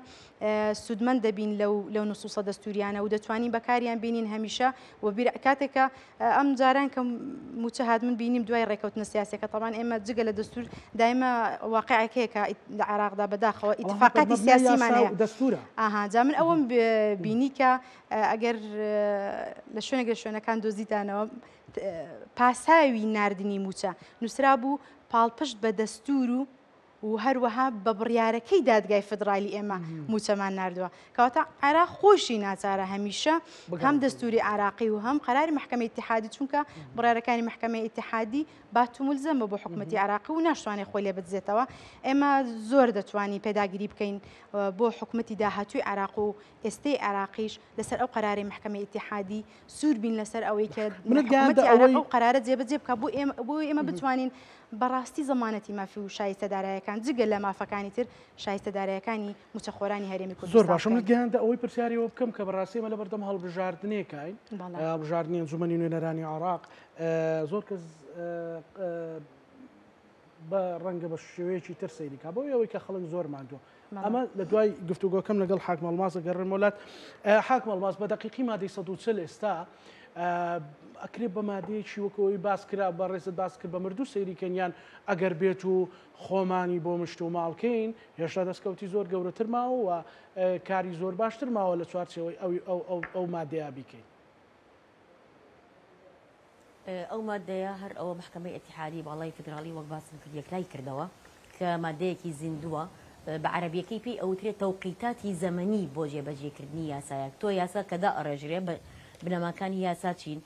سوودمەند دەبین لەو لەو نصوصە دەستوریانە و دەتوانین بەکاریان بینین هەمیشە و بیر کاتێک کە ئەم جاران کە موچە هات من بینیم دوای ڕێکەوتنە سیاسەکە تەبان ئێمە جگە لە دەستور دایمە واقعێک هەیە کە لە عێراقدا بەداخەوە ئیتفاقاتی سیاسیمان هەیە دەستورە ئاها جا من ئەوەم بینی کە ئەگەر لە شوێنێک لە شوێنەکان دۆزیتانەوە پاساوی ناردنی موچە نووسرابوو پاڵپشت بە دەستور و و هەروەها بە بڕیارەکەی دادگای فدرالی ئێمە موچەمان ناردووە کەواتە عێراق خۆشی ناچارە هەمیشە هەم دەستوری عراقی و هەم قەراری مەحکەمەی ئیتیحادی چونکە بڕیارەکانی مەحکەمەی ئیتیحادی بات و ملزەمە بۆ حکومەتی عراقی و ناشتوانێت خۆی لێ بدزێتەوە ئێمە زۆر دەتوانین پێداگیری بکەین بۆ حکومەتی داهاتووی عراق و ئێستەی عێراقیش لەسەر ئەو قەرارەی مەحکەمەی ئیتیحادی سوور بین لەسەر ئەوەی کە حکومەتی عێراق ئەو قەرارە جێبەجێ بکات بۆ ئێمە بۆ ئێمە بتوانین بەڕاستی زەمانەتی مافی و شایستە دارایەکان جگە لە مافەکانی تر شایستە دارایەکانی مووچەخۆرانی هەرێمی کوردستان زۆر باشە منت گەیاندە ئەوەی پرسیاری ئەوە بکەم کە بەڕاستی ئێمە لەبەردەم هەڵبژاردنێکاین هەڵبژاردنی ئەنجومەنی نوێنەرانی عێراق زۆر کەس بە ڕەنگە بە شێوەیەکی تر سەیری کا بەوەی ئەوەی کە خەڵک زۆر ماندووە ئەمە لە دوای گفتوگۆکەم لەگەڵ حاکم ئەڵماس ئەگەڕێمەوە لات حاکم ئەڵماس بە دەقیقی مادەی 140 ئێستا ئەکرێ بە مادەیەکی وەکەوەی باس کرا بە ڕێزت باس کرد بە مردوو سەیری کەن یان ئەگەر بێت و خۆمانی بۆ مشت و ماڵکەین هێشتا دەستکەوتی زۆر گەورەتر ماوە و کاری زۆر باشتر ماوە لە چوارچێوەی ئەو ئەو ئەو مادەیە بیکەین. ئەو ماددەیە هەر ئەوە مەحکەمەی ئیتیحادی باڵای فیدراڵی وەک باسم کرد یەکلای کردەوە کە ماددەیەکی زیندووە بە عەرەبیەکەی پێی ئەوترێت تەوقیتاتی زەمەنی بۆ جێبەجێکردنی یاسایەک تۆ یاسا کە دائەڕێژرێ بنەماکانی یاسا چین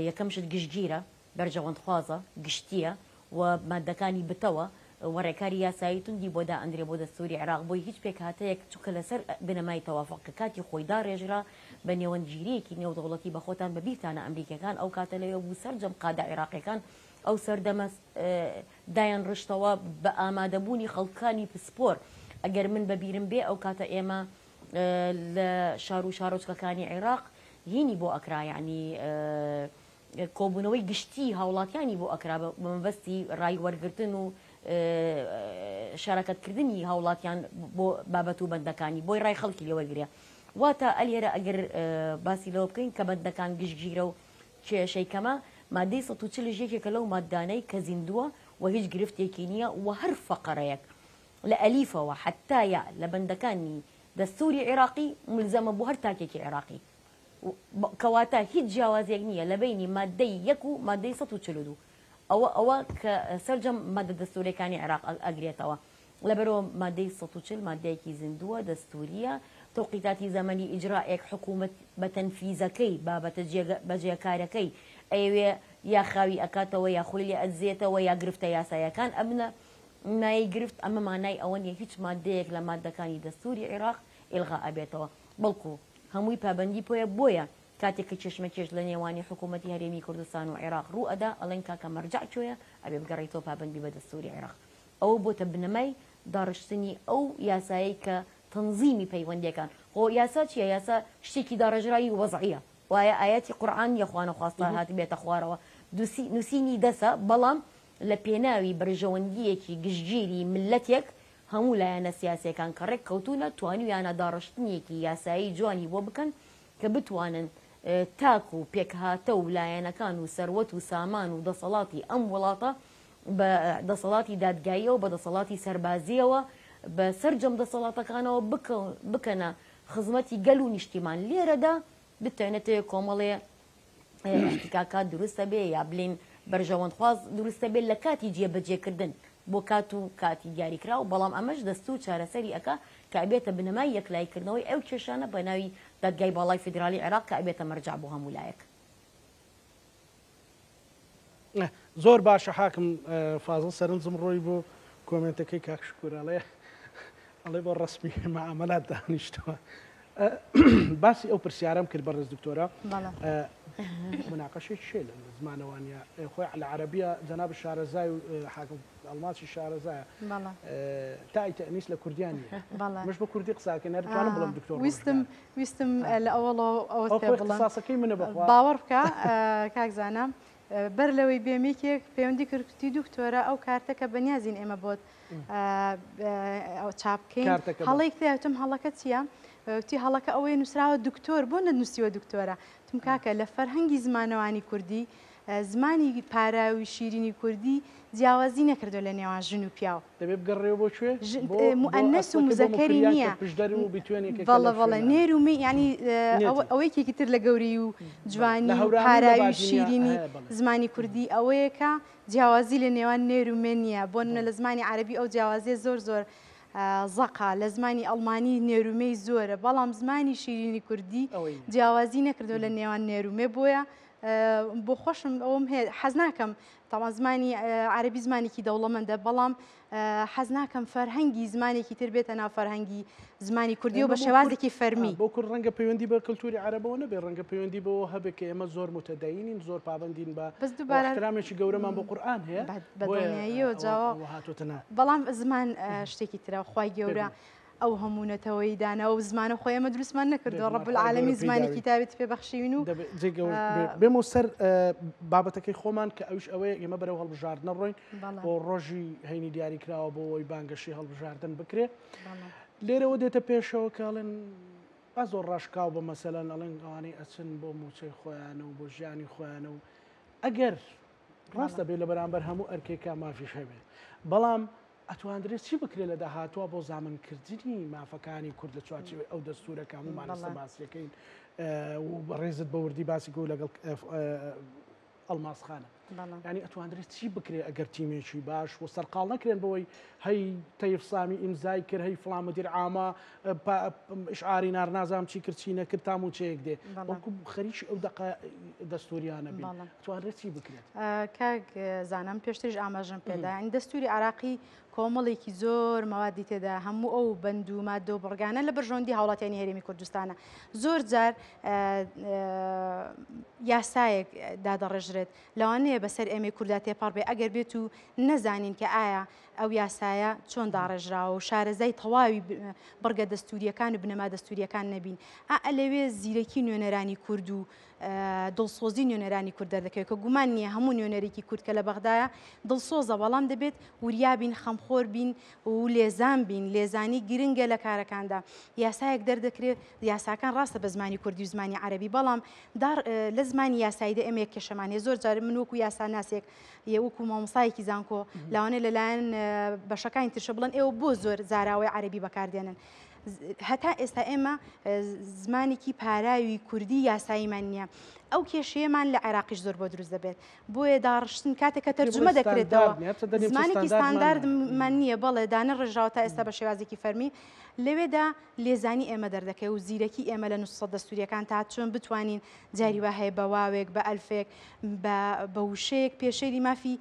یەکەم شت گشتگیرە بەرژەوەندخوازە گشتیە و ماددەکانی بتەوە و ڕێکاری یاسایی توندی بۆ دائەندرێ بۆ دەستووری عێراق بۆی هیچ پێکهاتەیەک چونکە لەسەر بنەمای تەوافوق کە کاتی خۆی داڕێژرا بە نێوەندگیرییەکی نێودەوڵەتی بە خۆتان بە بیرتانە ئەمریکیەکان ئەو کاتە لەوێ بوو سەرجەم قادە عێراقیەکان ئەو سەردەمە دایان ڕشتەوە بە ئامادەبوونی خەڵکانی پسپۆر ئەگەر من بە بیرم بێ ئەو کاتە ئێمە لە شار و شارۆچکەکانی عێراق هینی بۆ ئەکرا یعنی کۆبوونەوەی گشتیی هاوڵاتیانی بۆ ئەکرا بە مەبەستی ڕای وەرگرتن و شەراکەتکردنی هاوڵاتیان بۆ بابەت و بەندەکانی بۆی ڕای خەڵکی لێ وەرگرێ واتە ئەلێرە ئەگەر باسی لەوە بکەین کە بەندەکان گشتگیرە و کێشەی کەمە مادەی 140 یەکێکە لەو مادانەی کە زیندووە و هیچ گرفتێکی نییە و هەر فەقەرەیەک لە ئەلیفەوە حەتا یا لە بەندەکانی دەستوری عێراقی ملزەمە بۆ هەر تاکێکی عێراقی کەواتە هیچ جیاوازیەک نییە لە بەینی ماددەی یەک و ماددەی 142 ئەوە ئەوە کە سەرجەم ماددە دەستوریەکانی عێراق ئەگرێتەوە لەبەرئەوە ماددەی 140 ماددەیەکی زیندووە دەستوریە تەوقیتاتی زەمەنی ئیجرائێک حکومەت بە تەنفیزەکەی بابەتە بەجێکارەکەی ئەیەوێ یا خاوی ئەکاتەوە یا خۆی لێ ئەدزێتەوە یا گرفتە یاسایەکان ئەبنە مایەی گرفت ئەمە مانای ئەوە نییە هیچ ماددەیەک لە ماددەکانی دەستوری عێراق ئیلغا ئەبێتەوە بەڵکو هەمووی پابەندی پۆیە بۆیە کاتێک کە کێشمەکێش لە نێوانی حکوومەتی هەرێمی کوردستان و عێراق ڕوو ئەدا ئەڵێن کاکە مەرجەع کۆیە ئەبێ بگەڕێیتەوە پابەند بی بە دەستووری عێراق ئەوە بۆتە بنەمای داڕشتنی ئەو یاسایەی کە تەنزیمی پەیوەندیەکان خۆ یاسا چیە یاسا شتێکی داڕێژراوی وەزعیە وایە ئایەتی قورعان نیە خوانەخواستە هاتبێتە خوارەوە نووسینی دەسە بەڵام لە پێناوی بەرژەوەندیەکی گشتگیری مللەتێک هەموو لایەنە سیاسیەکان کە ڕێک کەوتوونە توانیویانە داڕشتنێکی یاسایی جوانی بۆ بکەن کە بتوانن تاک و پێکهاتە و لایەنەکان و سەروەت و سامان و دەسەڵاتی ئەم وڵاتە بە دەسەڵاتی دادگاییەوە بە دەسەڵاتی سەربازییەوە بە سەرجەم دەسەڵاتەکانەوە بکەنە خزمەتی گەل و نیشتیمان لێرەدا بتوێنێتەوە کۆمەڵێ احتکاکات دروستە بێ یا بلین بەرژەوەندخواز دروستە بێ لە کاتی جێبەجێکردن بۆ کات و کاتی دیاریکراو، بەڵام ئەمەش دەستوور چارەسەری ئەکا کە ئەبێتە بنەمای یەکلاییکردنەوەی ئەو کێشانە بە ناوی دادگای باڵای فیدرالی عێراق کە ئەبێتە مەرجەع بۆ هەموو لایەک. زۆر باشە حاکم فازڵ سەرنجم ڕۆی بۆ کۆمێنتەکەی کاک شکور ئەڵێ ئەڵێ بۆ ڕەسمی مەعامەلات دانیشتووە باسی ئەو پرسیارەم کرد بەڕێز دکتۆرە مناقەشەی چێ لە زمانەوانە خۆی لە عەربیە جەناب شارەزای و حاکم ئەڵماسی شارەزایە تای تەنیس لە کوردیان نیە مش بە کوردی قساکەن هەر توانم بڵم دکتۆر ویستم ویستم لە ئەوەڵەوە ئەوە پێ بڵێم قساسەکەی منە بەخوا باوەڕ بکە کاک زانا بەر لەوەی بێم یەکێک پەیوەندی کرد کوتی دکتۆرە ئەو کارتە کە بەنیازین ئێمە بۆت چاپ بکەین هەڵەیەک تێدا وتم هەڵەکە چییە؟ وتی هەڵەکە ئەوەیە نووسراوە دکتۆر بۆ نەنووسیوە دکتۆرە وتم کاکە لە فەرهەنگی زمانەوانی کوردی زمانی پاراوی شیرینی کوردی جیاوازی نەکردوە لە نێوان ژن و پیاو. دەبێ بگەڕێوە بۆ کوێ؟ ژن بۆ موئەنەس و ئەسڵەکەی بۆ موزەکەری موکریان کە نییە. پشدەر و بتوێنێکە کە بەڵێ لەو بەڵێ شوێنانە. نێر و مێ یانی نیەتی. ئەوە یەکێکی تر لە گەورەیی و بەڵێ لە جوانی و هەورامی و لە پاراوی و بادینیا شیرینی هەیە بەڵێ. زمانی کوردی ئەوەیە کە جیاوازی لە نێوان نێر و مێ نییە. بۆ نمونە بەڵێ. لە زمانی عەرەبی ئەو جیاوازییە زۆر زۆر زەقە، لە زمانی ئەڵمانی نێر و مێی زۆرە، بەڵام زمانی شیرینی کوردی ئەوەی نییە. جیاوازی نەکردووە لە نێوان نێر و مێ، بۆیە بۆ خۆشم ئەوەم هەیە حەز ناکەم تاوان زمانی عەرەبی زمانێکی دەوڵەمەندە بەڵام حەز ناکەم فەرهەنگی زمانێکی تر بێتە ناو فەرهەنگی زمانی کوردی و بە شێوازێکی فەرمی. بۆ کورد ڕەنگە پەیوەندی بە کللتوری عەرەبەوە نەبێ ڕەنگە پەیوەندی بەوە هەبێ کە ئێمە زۆر متەدەینین زۆر پابەندین بە بەس دووبارە احترامێکی گەورەمان بۆ قورئان هەیە بە دڵنیاییەوە جاوە هاتۆتە ناو بەڵام زمان شتێکی ترە خوای گەورە ئەو هەموو نەتەوەی دانا و زمانە خۆی ئێمە دروستمان نەکردووە رب العالمین زمانێکی تایبەتی پێ بەخشیوین و بێمەوە سەر بابەتەکەی خۆمان کە ئەوش ئەوەیە ئێمە بەرەو هەڵبژاردنە ڕۆین بۆ ڕۆژی هەینی دیاری کراوە بۆ ئەوەی بانگەشەی هەڵبژاردن بکرێ لێرەوە دێتە پێشەوە کە ئەڵێن با زۆر ڕاشکاو بە مەسەلەن ئەڵێن ئەوانەی ئەچن بۆ موچەی خۆیانە و بۆ ژیانی خۆیانە و ئەگەر ڕاستە بێ لە بەرامبەر هەموو ئەرکێکا مافیش هەبێ بەڵام ئەتواندرێت چی بکرێت لە داهاتووە بۆ زامنکردنی مافەکانی کورد لە چوارچێوەی ئەو دەستوورە کە هەموومان ئێستا باسیەکەین و بەڕێزت بە وردی باسی کرد لەگەڵ ئەڵماس خانە ینی ئەتواندرێت چی بکرێت ئەگەر تیمێکی باش و سەرقاڵ نەکرێن بەوەی هەی تەیف سامی ئیمزای کرد هەی فڵان مدیر عامە ئیشعاری نار نازام چی کرد چی نەکرد تا موچەیەک دێ بەڵکو خەریکی ئەو دەقە دەستوریانە بین توانرێت چی بکرێت؟ کاک زانا من پێشتریش ئاماژەم پێدا یانی دەستوری عراقی کۆمەڵێکی زۆر مەوادی تێدا هەموو ئەو بەند و مادە و بڕگانە لە بەرژەوەندی هاوڵاتیانی هەرێمی کوردستانە زۆر جار یاسایەک دادەڕێژرێت لەوانەیە بەسەر ئێمەی کوردا تێپەڕ بێ ئەگەر بێت و نەزانین کە ئایا ئەو یاسایە چۆن داڕێژراوە و شارەزای تەواوی بڕگە دەستوریەکان و بنەما دەستوریەکان نەبین ئا لەوێ زیرەکی نوێنەرانی کورد و دڵسۆزی نوێنەرانی کورد دەردەکەوێت کە گومان نییە هەموو نوێنەرێکی کورد کە لە بەغدایە دڵسۆزە بەڵام دەبێت وریا بین خەمخۆر بین و لێزان بین لێزانی گرنگە لە کارەکاندا یاسایەک دەردەکرێت یاساکان ڕاستە بە زمانی کوردی و زمانی عەرەبی بەڵام لە زمانی یاساییدا ئێمە یەک کێشەمان هەیە زۆر جار من وەکو یاساناسێک یە وەکو مامۆستایەکی زانکۆ لەوانەیە لەلایەن بەشەکانی ترشە بڵێن ئێوە بۆ زۆر زاراوەی عەرەبی بەکاردێنن هەتا ئێستا ئێمە زمانێکی پاراوی کوردی یاساییمان نییە ئەو کێشەیەمان لە عێراقیش زۆر بۆ دروست دەبێت بۆیە داڕشتن کاتێک کە تەرجومە دەکرێتەوە زمانێکی ستانداردمان نییە بەڵێ دانە ڕێژراوە تا ئێستا بە شێوازێکی فەرمی لەوێدا لێزانی ئێمە دەردەکەوێت و زیرەکی ئێمە لە نووسە دەستوریەکان تا چۆن بتوانین جاری وا هەیە بە واوێک بە ئەلفێک بە وشەیەک پێشێلی مافی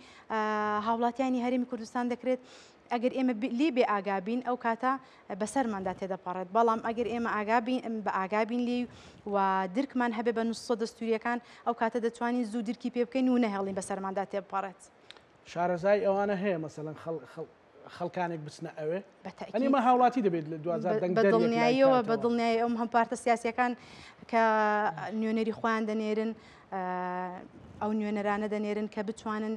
هاوڵاتیانی هەرێمی کوردستان دەکرێت ئەگەر ئێمە لێی بێ ئاگا بین ئەو کاتە بەسەرماندا تێدەپەڕێت، بەڵام ئەگەر ئێمە ئاگا بین بە ئاگا بین لێی و درکمان هەبێ بە نوسوسە دەستوورییەکان ئەو کاتە دەتوانین زوو درکی پێ بکەین و نەهێڵین بەسەرماندا تێبپەڕێت. شارەزای ئەوانە هەیە مەسەلەن خەڵکانێک بچنە ئەوێ؟ بە تەئکید. ئەنی ئەمە هاوڵاتی دەبێت لە دواجار دەنگدەر بە یەکلایی دڵنیاییەوە بە کاتەوە. دڵنیایی ئەم هەم پارتە سیاسییەکان کە نوێنەری خۆیان دەنێرن ئەو نوێنەرانە دەنێرن کە بتوانن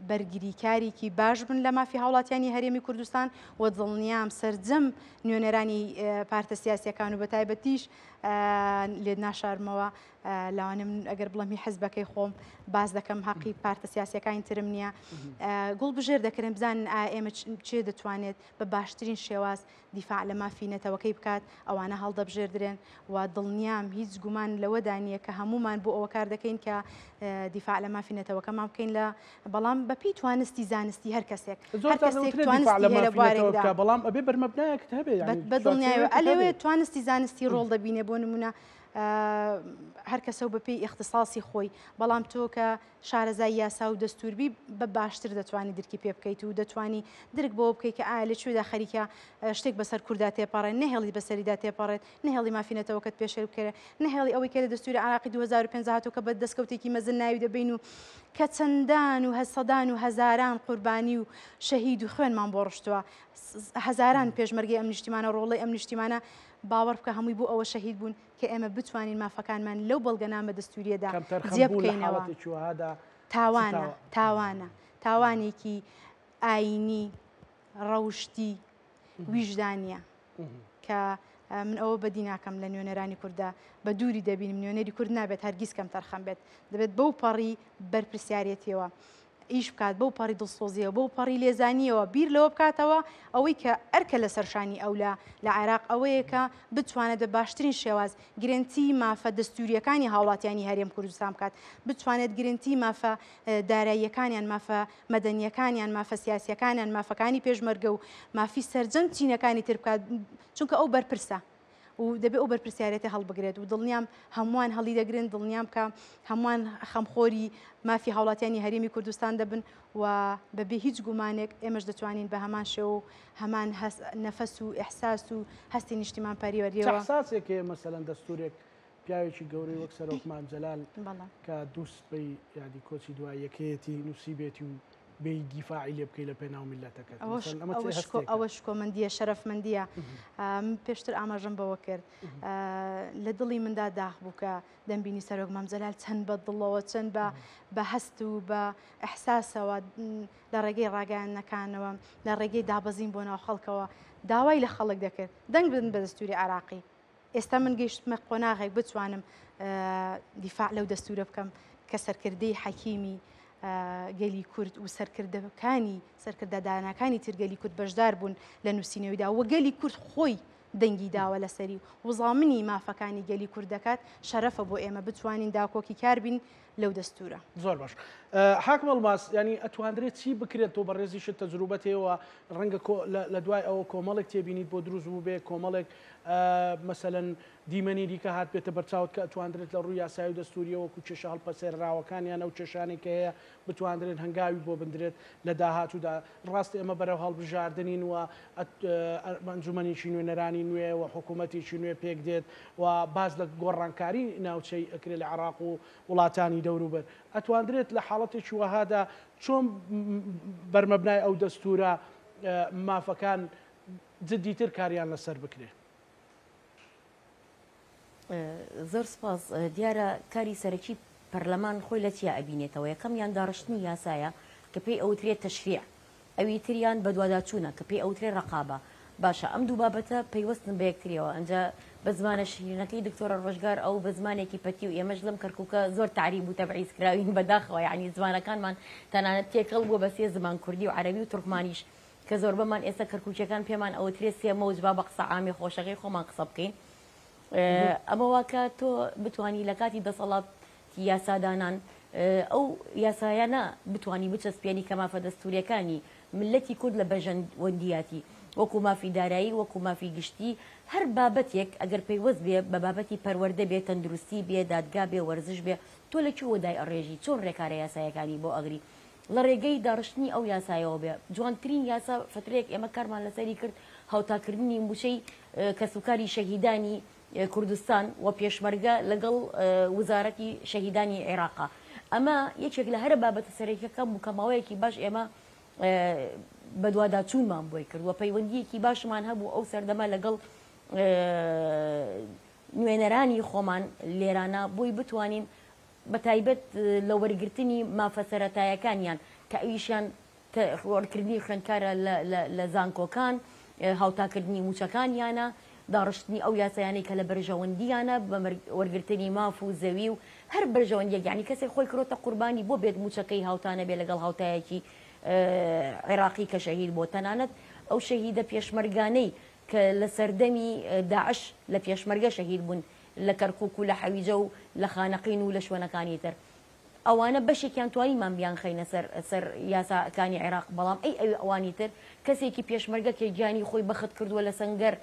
بەرگریکاریکی باش بن لە مافی هاوڵاتیانی هەرێمی کوردستان و دڵنیام سەرجەم نوێنەرانی پارتە سیاسیەکان و بەتایبەتیش لێت ناشارمەوە لەوانە من ئەگەر بڵێم هی حزبەکەی خۆم باس دەکەم هەقی پارتە سیاسیەکانی ترم نییە گوڵ بژێر دەکرێن بزانن ئایا ئێمە چێ دەتوانێت بە باشترین شێواز دیفاع لە مافی نەتەوەکەی بکات ئەوانە هەڵدەبژێردرێن و دڵنیام هیچ گومان لەوەدا نییە کە هەمومان بۆ ئەوە کار دەکەین کە دیفاع لە مافی نەتەوەکەمان بکەین لە بەڵام بەپی توانستی زانستی هەر کەسێک هەر کەسێک توانستی هەیە لە بوارێکدا بەڵام ئەبێ بەرمەبنایەکت هەبێ بە دڵنیایەوە ئەلێوێ توانستی زانستی ڕۆڵ دەبینێ بۆ نمونە هەر کەسە و بەپێی ئیختیساسی خۆی، بەڵام تۆ کە شارەزای یاسا و دەستوور بی بە باشتر دەتوانی درکی پێ بکەیت و دەتوانی درک بەوە بکەیت کە ئایا لە کوێدا خەریکە شتێک بەسەر کوردا تێپەڕێت، نەهێڵیت بەسەریدا تێپەڕێت، نەهێڵی مافی نەتەوەکەت پێشێل بکرێت، نەهێڵی ئەوەی کە لە دەستووری عێراقی 2005 هاتووە کە بە دەستکەوتێکی مەزن ناوی دەبەین و کە چەندان و سەدان و هەزاران قوربانی و شەهید و خوێنمان بۆ ڕشتووە، هەزاران پێشمەرگەی ئەم نیشتیمانە، ڕۆڵەی ئەم نیشتیمانە باوەڕ بکە هەمووی بۆ ئەوە شەهید بوون کە ئێمە بتوانین مافەکانمان لەو بەڵگەنامە دەستوورییەدا کەمتەرخەم جێ بوون لە بکەینەوە. حاڵەتێکی وەهادا چ تاوانە، تاوا. تاوانە، تاوانێکی ئایینی، ڕەوشتی، ویژدانییە کە من ئەوە بەدی ناکەم لە نوێنەرانی کورددا بە دووری دەبینم، نوێنەری کورد نابێت هەرگیز کەمتەرخەم بێت، دەبێت بەو پەڕی بەرپرسیارێتیەوە ئیش بکات، بەو پەڕی دڵسۆزیەوە، بەو پەڕی لێزانیەوە بیر لەوە بکاتەوە ئەوەی کە ئەرکە لەسەر شانی ئەو لە لە عێراق ئەوەیە کە بتوانێت بە باشترین شێواز گرنتی مافە دەستوریەکانی هاوڵاتیانی هەرێم کوردستان بکات، بتوانێت گرنتی مافە داراییەکانیان، مافە مەدەنیەکانیان، مافە سیاسیەکانیان، مافەکانی پێشمەرگە و مافی سەرجەم چینەکانی تر بکات، چونکە ئەو بەرپرسە. و دەبێ ئەو بەرپرسیارێتە هەڵبگرێت و دڵنیام هەمووان هەڵیدەگرن، دڵنیام کە هەمووان خەمخۆری مافی هاوڵاتیانی هەرێمی کوردستان دەبن و بەبێ هیچ گومانێک ئێمەش دەتوانین بە هەمان شێوە و هەمان نەفەس و ئیحساس و هەستی نیشتیمان چ پەروەریەوە. ئیحساسێک هەیە مەسەلەن دەستوورێک پیاوێکی گەورەی وەک سەرۆک مام جەلال کە دوو سبەی یادی کۆچی دواییەکەیەتی نووسیبێتی و بێی دیفاعی لێ بکەی لە پێناو میللەتەکەت مەسەلەن ئەمە چ هەستێکە؟ ئەوە شکۆمەندییە، شەرەفمەندییە. من پێشتر ئاماژەم بەوە کرد لە دڵی مندا داخ بوو کە دەمبینی سەرۆک مام جەلال چەند بە دڵەوە چەند بە بە هەست و بە ئیحساسەوە لە ڕێگەی ڕاگەیاندنەکانەوە لە ڕێگەی دابەزین بۆ ناو خەڵکەوە داوای لە خەڵک دەکرد دەنگ بدەن بە دەستووری عێراقی. ئێستا من گەیشتمە قۆناغێک بتوانم دیفاع لەو دەستورە بکەم کە سەرکردەی حەکیمی گەلی کورد و سەرکردەکانی سەرکردە داناکانی تر گەلی کورد بەشدار بوون لە نووسینەوەیدا و گەلی کورد خۆی دەنگی داوە لەسەری و زامنی مافەکانی گەلی کورد دەکات شەرەفە بۆ ئێمە بتوانین داکۆکی کار بین لەو دەستورە. زۆر باش حاکم ئەڵماس یانی ئەتواندرێت چی بکرێت تۆ بەڕێزیشت تەجروبەت هەیە و ڕەنگە لە دوای ئەوە کۆمەڵێک تێبینیت بۆ دروست بووبێ کۆمەڵێک مەسەلەن دیمەنی دیکە هاتبێتە بەرچاوت کە ئەتواندرێت لە ڕووی یاسایی و دەستوورییەوە وەکو کێشە هەڵپەسێرراوەکان یان ئەو کێشانەی کە هەیە بتواندرێت هەنگاوی بۆ بندرێت لە داهاتوودا. ڕاستە ئێمە بەرەو هەڵبژاردنین و ئەنجومەنێکی نوێنەرانی نوێ و حکوومەتێکی نوێ پێک دێت و باس لە گۆڕانکاری ناوچەیی ئەکرێت لە عێراق و وڵاتانی دەوروبەر. ئەتواندرێت لە حاڵەتێکی وەهادا چۆن بەرمەبنای ئەو دەستوورە مافەکان جدیتر کاریان لەسەر بکرێ؟ زۆر سپاس. دیارە کاری سەرەکی پەرلەمان خۆی لە چیا ئەبینێتەوە، یەکەمیان داڕشتنی یاسایە کە پێی ئەوترێت تەشریع، ئەوی تریان بەدواداچوونە کە پێی ئەوترێ ڕەقابە. باشە ئەم دوو بابەتە پەیوەستن بە یەکتریەوە، ئەنجا بە زمانە شیرینەکەی دکتۆرە ڕۆژگار ئەو بە زمانێکی پەتی و ئێمەش لەم کەرکوکە زۆر تەعریب و تەبعیز کراوین بەداخەوە، یەعنی زمانەکانمان تەنانەت تێکەڵ بووە بە سێ زمان کوردی و عەرەبی و تورکمانیش کە زۆربەمان ئێستا کەرکوکیەکان پێمان ئەوترێ سێ مەوج با بە قسە عامی خۆشەکەی خۆمان قسە بکەین ئەمە واکە تۆ بتانی لە کاتی دەسەڵاتی یاسادانان ئەو یاسایانە بتانی بچەسپێنی کە مافە دەستوریەکانی ملەتی کورد لە بەژەوەندیاتی وەکو مافی دارایی وەکو مافی گشتی هەر بابەتێک ئەگەر پەیوەست بێ بە بابەتی پەروەردە بێ تەندروستی بێ دادگا بێ وەرزش بێ تۆ لە کوێوە دای ئەڕێژی چۆن ڕێکارە یاسایەکانی بۆ ئەگری لە ڕێگەی داڕشتنی ئەو یاسایەوە بێ. جوانترین یاسا فترەیەک ئێمە کارمان لەسەری کرد هاوتاکردنی موچەی کەسوکاری شەهیدانی کوردستان و پێشمەرگە لەگەڵ وزارەتی شەهیدانی عێراقا. ئەمە یەکێک لە هەرە بابەتە سەرەکیەکان بوو کە ماوەیەکی باش ئێمە بەدواداچوونمان بۆی کرد و پەیوەندییەکی باشمان هەبوو ئەو سەردەمە لەگەڵ نوێنەرانی خۆمان لێرانە بۆی بتوانین بەتایبەت لە وەرگرتنی مافە سەرەتایەکانیان کە ئەویشیان وەرکردنی خوێندکارە لە زانکۆکان، هاوتاکردنی مووچەکانیانە. داڕشتنی ئەو یاسایانەی کە لە بەرژەوەندییانە بە وەرگرتنی ماف و زەوی و هەر بەرژەوەندیەک یانی کەسێک خۆی کرۆتە قوربانی بۆ بێت موچەکەی هاوتا نەبێ لەگەڵ هاوتایەکی عێراقی کە شەهید بۆ تەنانەت ئەو شەهیدە پێشمەرگانەی کە لە سەردەمی داعش لە پێشمەرگە شەهید بوون لە کەرکوک و لە حەویجە و لە خانەقین و لە شوێنەکانی تر ئەوانە بەشێکیان توانیمان بیانخەینە سەر سەر یاساکانی عێراق بەڵام ئەی ئەوی ئەوانی تر کەسێکی پێشمەرگە کە گیانی خۆی بەخت کردووە لە سەنگەر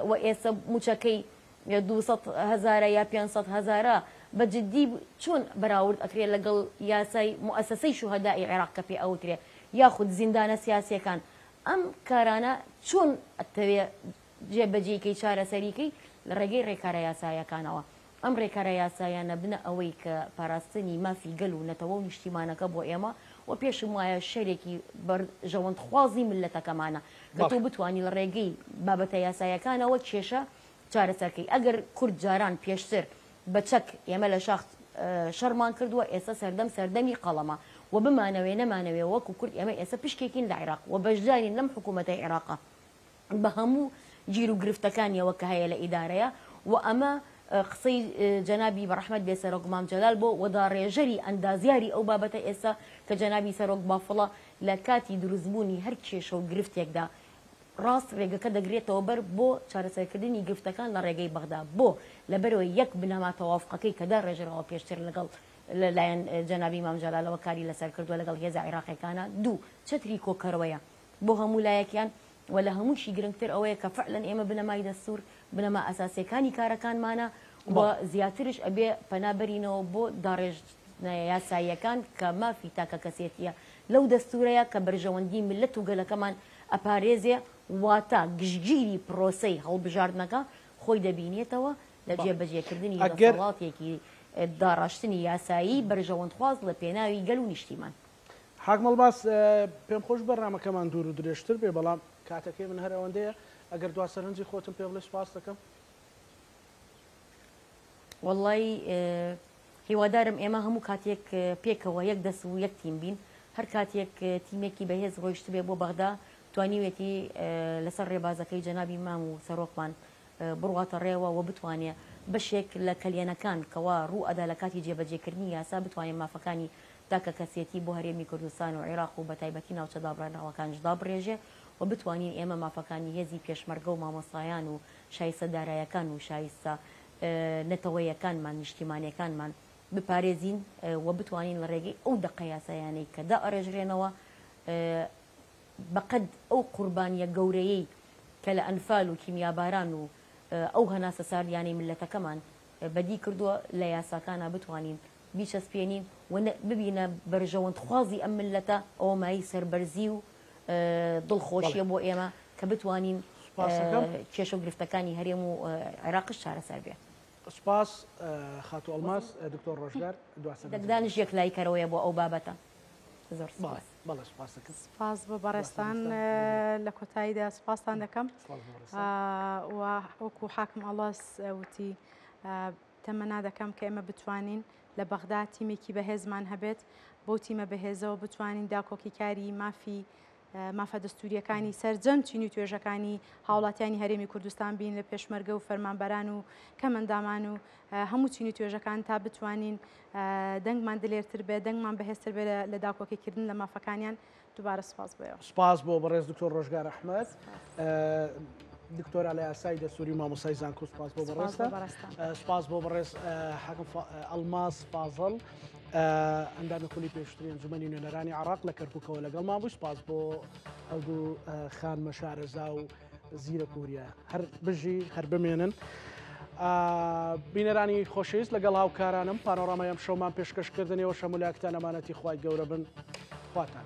و ئێستا موچەکەی 200 هەزارە یا 500 هەزارە بە جدی چۆن بەراورد ئەکرێ لەگەڵ یاسای موئەسەسەی شوهەدائی عێراق کە پێ ئەوترێ یاخود زیندانە سیاسیەکان ئەم کارانە چۆن ئەتەوێ جێبەجێی کەی چارەسەری کەی لە ڕێگەی ڕێکارە یاسایەکانەوە ئەم ڕێکارە یاسایانە بنە ئەوەی کە پاراستنی مافی گەل و نەتەوە و نیشتیمانەکە بۆ ئێمە و پێشم وایە شەرێکی بەرژەوەندخوازی مللەتەکەمانە کە تۆ بتوانی لە ڕێگەی بابەتە یاسایەکانەوە کێشە چارەسەر کەی ئەگەر کورد جاران پێشتر بە چەک ئێمە لە شاخ شەڕمان کردووە ئێستا سەردەم سەردەمی قەڵەمە و بمانەوێ نەمانەوێ وەکو کورد ئێمە ئێستا پشکێکین لە عێراق و بەشدارین لەم حکوومەتەی عێراقە بە هەموو گیر و گرفتەکانیەوە کە هەیە لە ئیدارەیە و ئەمە قسەی جەنابی بە ڕەحمەت بێ سەرۆک مام جەلال بۆ و داڕێژەری ئەندازیاری ئەو بابەتە ئێستا کە جەنابی سەرۆک بافڵە لە کاتی دروستبوونی هەر کێشە و گرفتێکدا ڕاست ڕێگەکە دەگرێتەوە بەر بۆ چارەسەرکردنی گرفتەکان لە ڕێگەی بەغدا بۆ لەبەرەوەی یەک بنەما تەوافقەکەی کە داڕێژراوە پێشتر لەگەڵ لەلایەن جەنابی مام جەلالەوە کاری لەسەر کردووە لەگەڵ هێزە عیراقیەکانە دوو چەتری کۆکەرەوەیە بۆ هەموو لایەکیان و لە هەمووشی گرنگتر ئەوەیە کە فعلەن ئێمە بنەمای دەستوور بنەما ئەساسیەکانی کارەکانمانە و زیاترش ئەبێ پەنا بەرینەوە بۆ داڕێژنە یاساییەکان کە مافی تاکەکەسێتیە لەو دەستوورەیە کە بەرژەوەندی میللەت و گەلەکەمان ئەپارێزێ واتە گشتگیری پرۆسەی هەڵبژاردنەکە خۆی دەبینێتەوە لە جێبەجێکردنی دەسەڵاتێکی داڕشتنی یاسایی بەرژەوەندخواز لە پێناوی گەل و نیشتیمان. حاکم ئەڵماس، پێم خۆش بەرنامەکەمان دوور و درێژتر بێ، بەڵام کاتەکەی من هەر ئەوەندەیە، ئەگەر دوا سەرنجی خۆتم پێ بڵێی سوپاست دەکەم. وەڵڵای هیوادارم ئێمە هەموو کاتێک پێکەوە یەک دەست و یەک تیم بین، هەر کاتێک تیمێکی بەهێز ڕۆیشتبێ بۆ بەغدا توانیوێتی لەسەر ڕێبازەکەی جەنابی مام و سەرۆکمان بڕواتە ڕێوە و بتوانێ بەشێک لە کەلێنەکان کەوا ڕوو ئەدا لە کاتی جێبەجێکردنی یاسا بتوانێ مافەکانی تاکەکەسێتی بۆ هەرێمی کوردستان و عێراق و بەتایبەتی ناوچە دابڕێنراوەکانیش دابڕێژێ و بتوانین ئێمە مافەکانی هێزی پێشمەرگە و مامۆستایان و شایستە دارایەکان و شایستە نەتەوەیەکانمان نیشتیمانیەکانمان بپارێزین و بتوانین لە ڕێگەی ئەو دەقە یاسایانەی کە دائەڕێژرێنەوە بەقەد ئەو قوربانیە گەورەیەی کە لە ئەنفال و کیمیاباران و ئەو هەناسە ساردیانەی میللەتەکەمان بەدی کردووە لە یاساکانا بتوانین بیچەسپێنین و ببینە بەرژەوەندخوازی ئەم میللەتە ئەوە مایەی سەربەرزی و دڵخۆشیە بۆ ئێمە کە بتوانین کێشە و گرفتەکانی هەرێم و عێراقش چارەسەر بێ. سوپاس خاتوو ئەڵماس، دکتۆر ڕۆژگار دوا سەرنجت. دەنگدانیش یەکلاییکەرەوەیە بۆ ئەو بابەتە. زۆر سوپاس. بەڵێ سوپاس دەکەم. سوپاس بۆ بەڕێزتان لە کۆتاییدا سوپاستان دەکەم و وەکو حاکم ئەڵاس وتی تەمەنا دەکەم کە ئێمە بتوانین لە بەغدا تیمێکی بەهێزمان هەبێت بۆ تیمە بەهێزەوە بتوانین داکۆکیکاری مافی مافە دەستوریەکانی سەرجەم چین و توێژەکانی هاوڵاتیانی هەرێمی کوردستان بین لە پێشمەرگە و فەرمانبەران و کەمەندامان و هەموو چین و توێژەکان تا بتوانین دەنگمان دلێرتر بێت دەنگمان بەهێزتر بێت لە داکۆکیکردن لە مافەکانیان دووبارە سوپاس بۆ ئێوە. سوپاس بۆ بەڕێز دکتۆر ڕۆژگار ئەحمەد دکتۆرا لە یاسای دەستوری و مامۆستای زانکۆ سوپاس بۆ بەڕێزتان سوپاس بۆ بەڕێز حاکم ئەڵماس فازڵ ئەندامی خولی پێشتری ئەنجومەنی نوێنەرانی عراق لە کەرکوکەوە لەگەڵمان بوو سوپاس بۆ ئەو دوو خانمە شارەزا و زیرەک و وریا هەر بژی هەر بمێنن. بینەرانی خۆشەویست لەگەڵ هاوکارانم پانۆرامای ئەم شەومان پێشکەشکردن ئێوە شەمولاکتان ئەمانەتی خوای گەورە بن خواتان.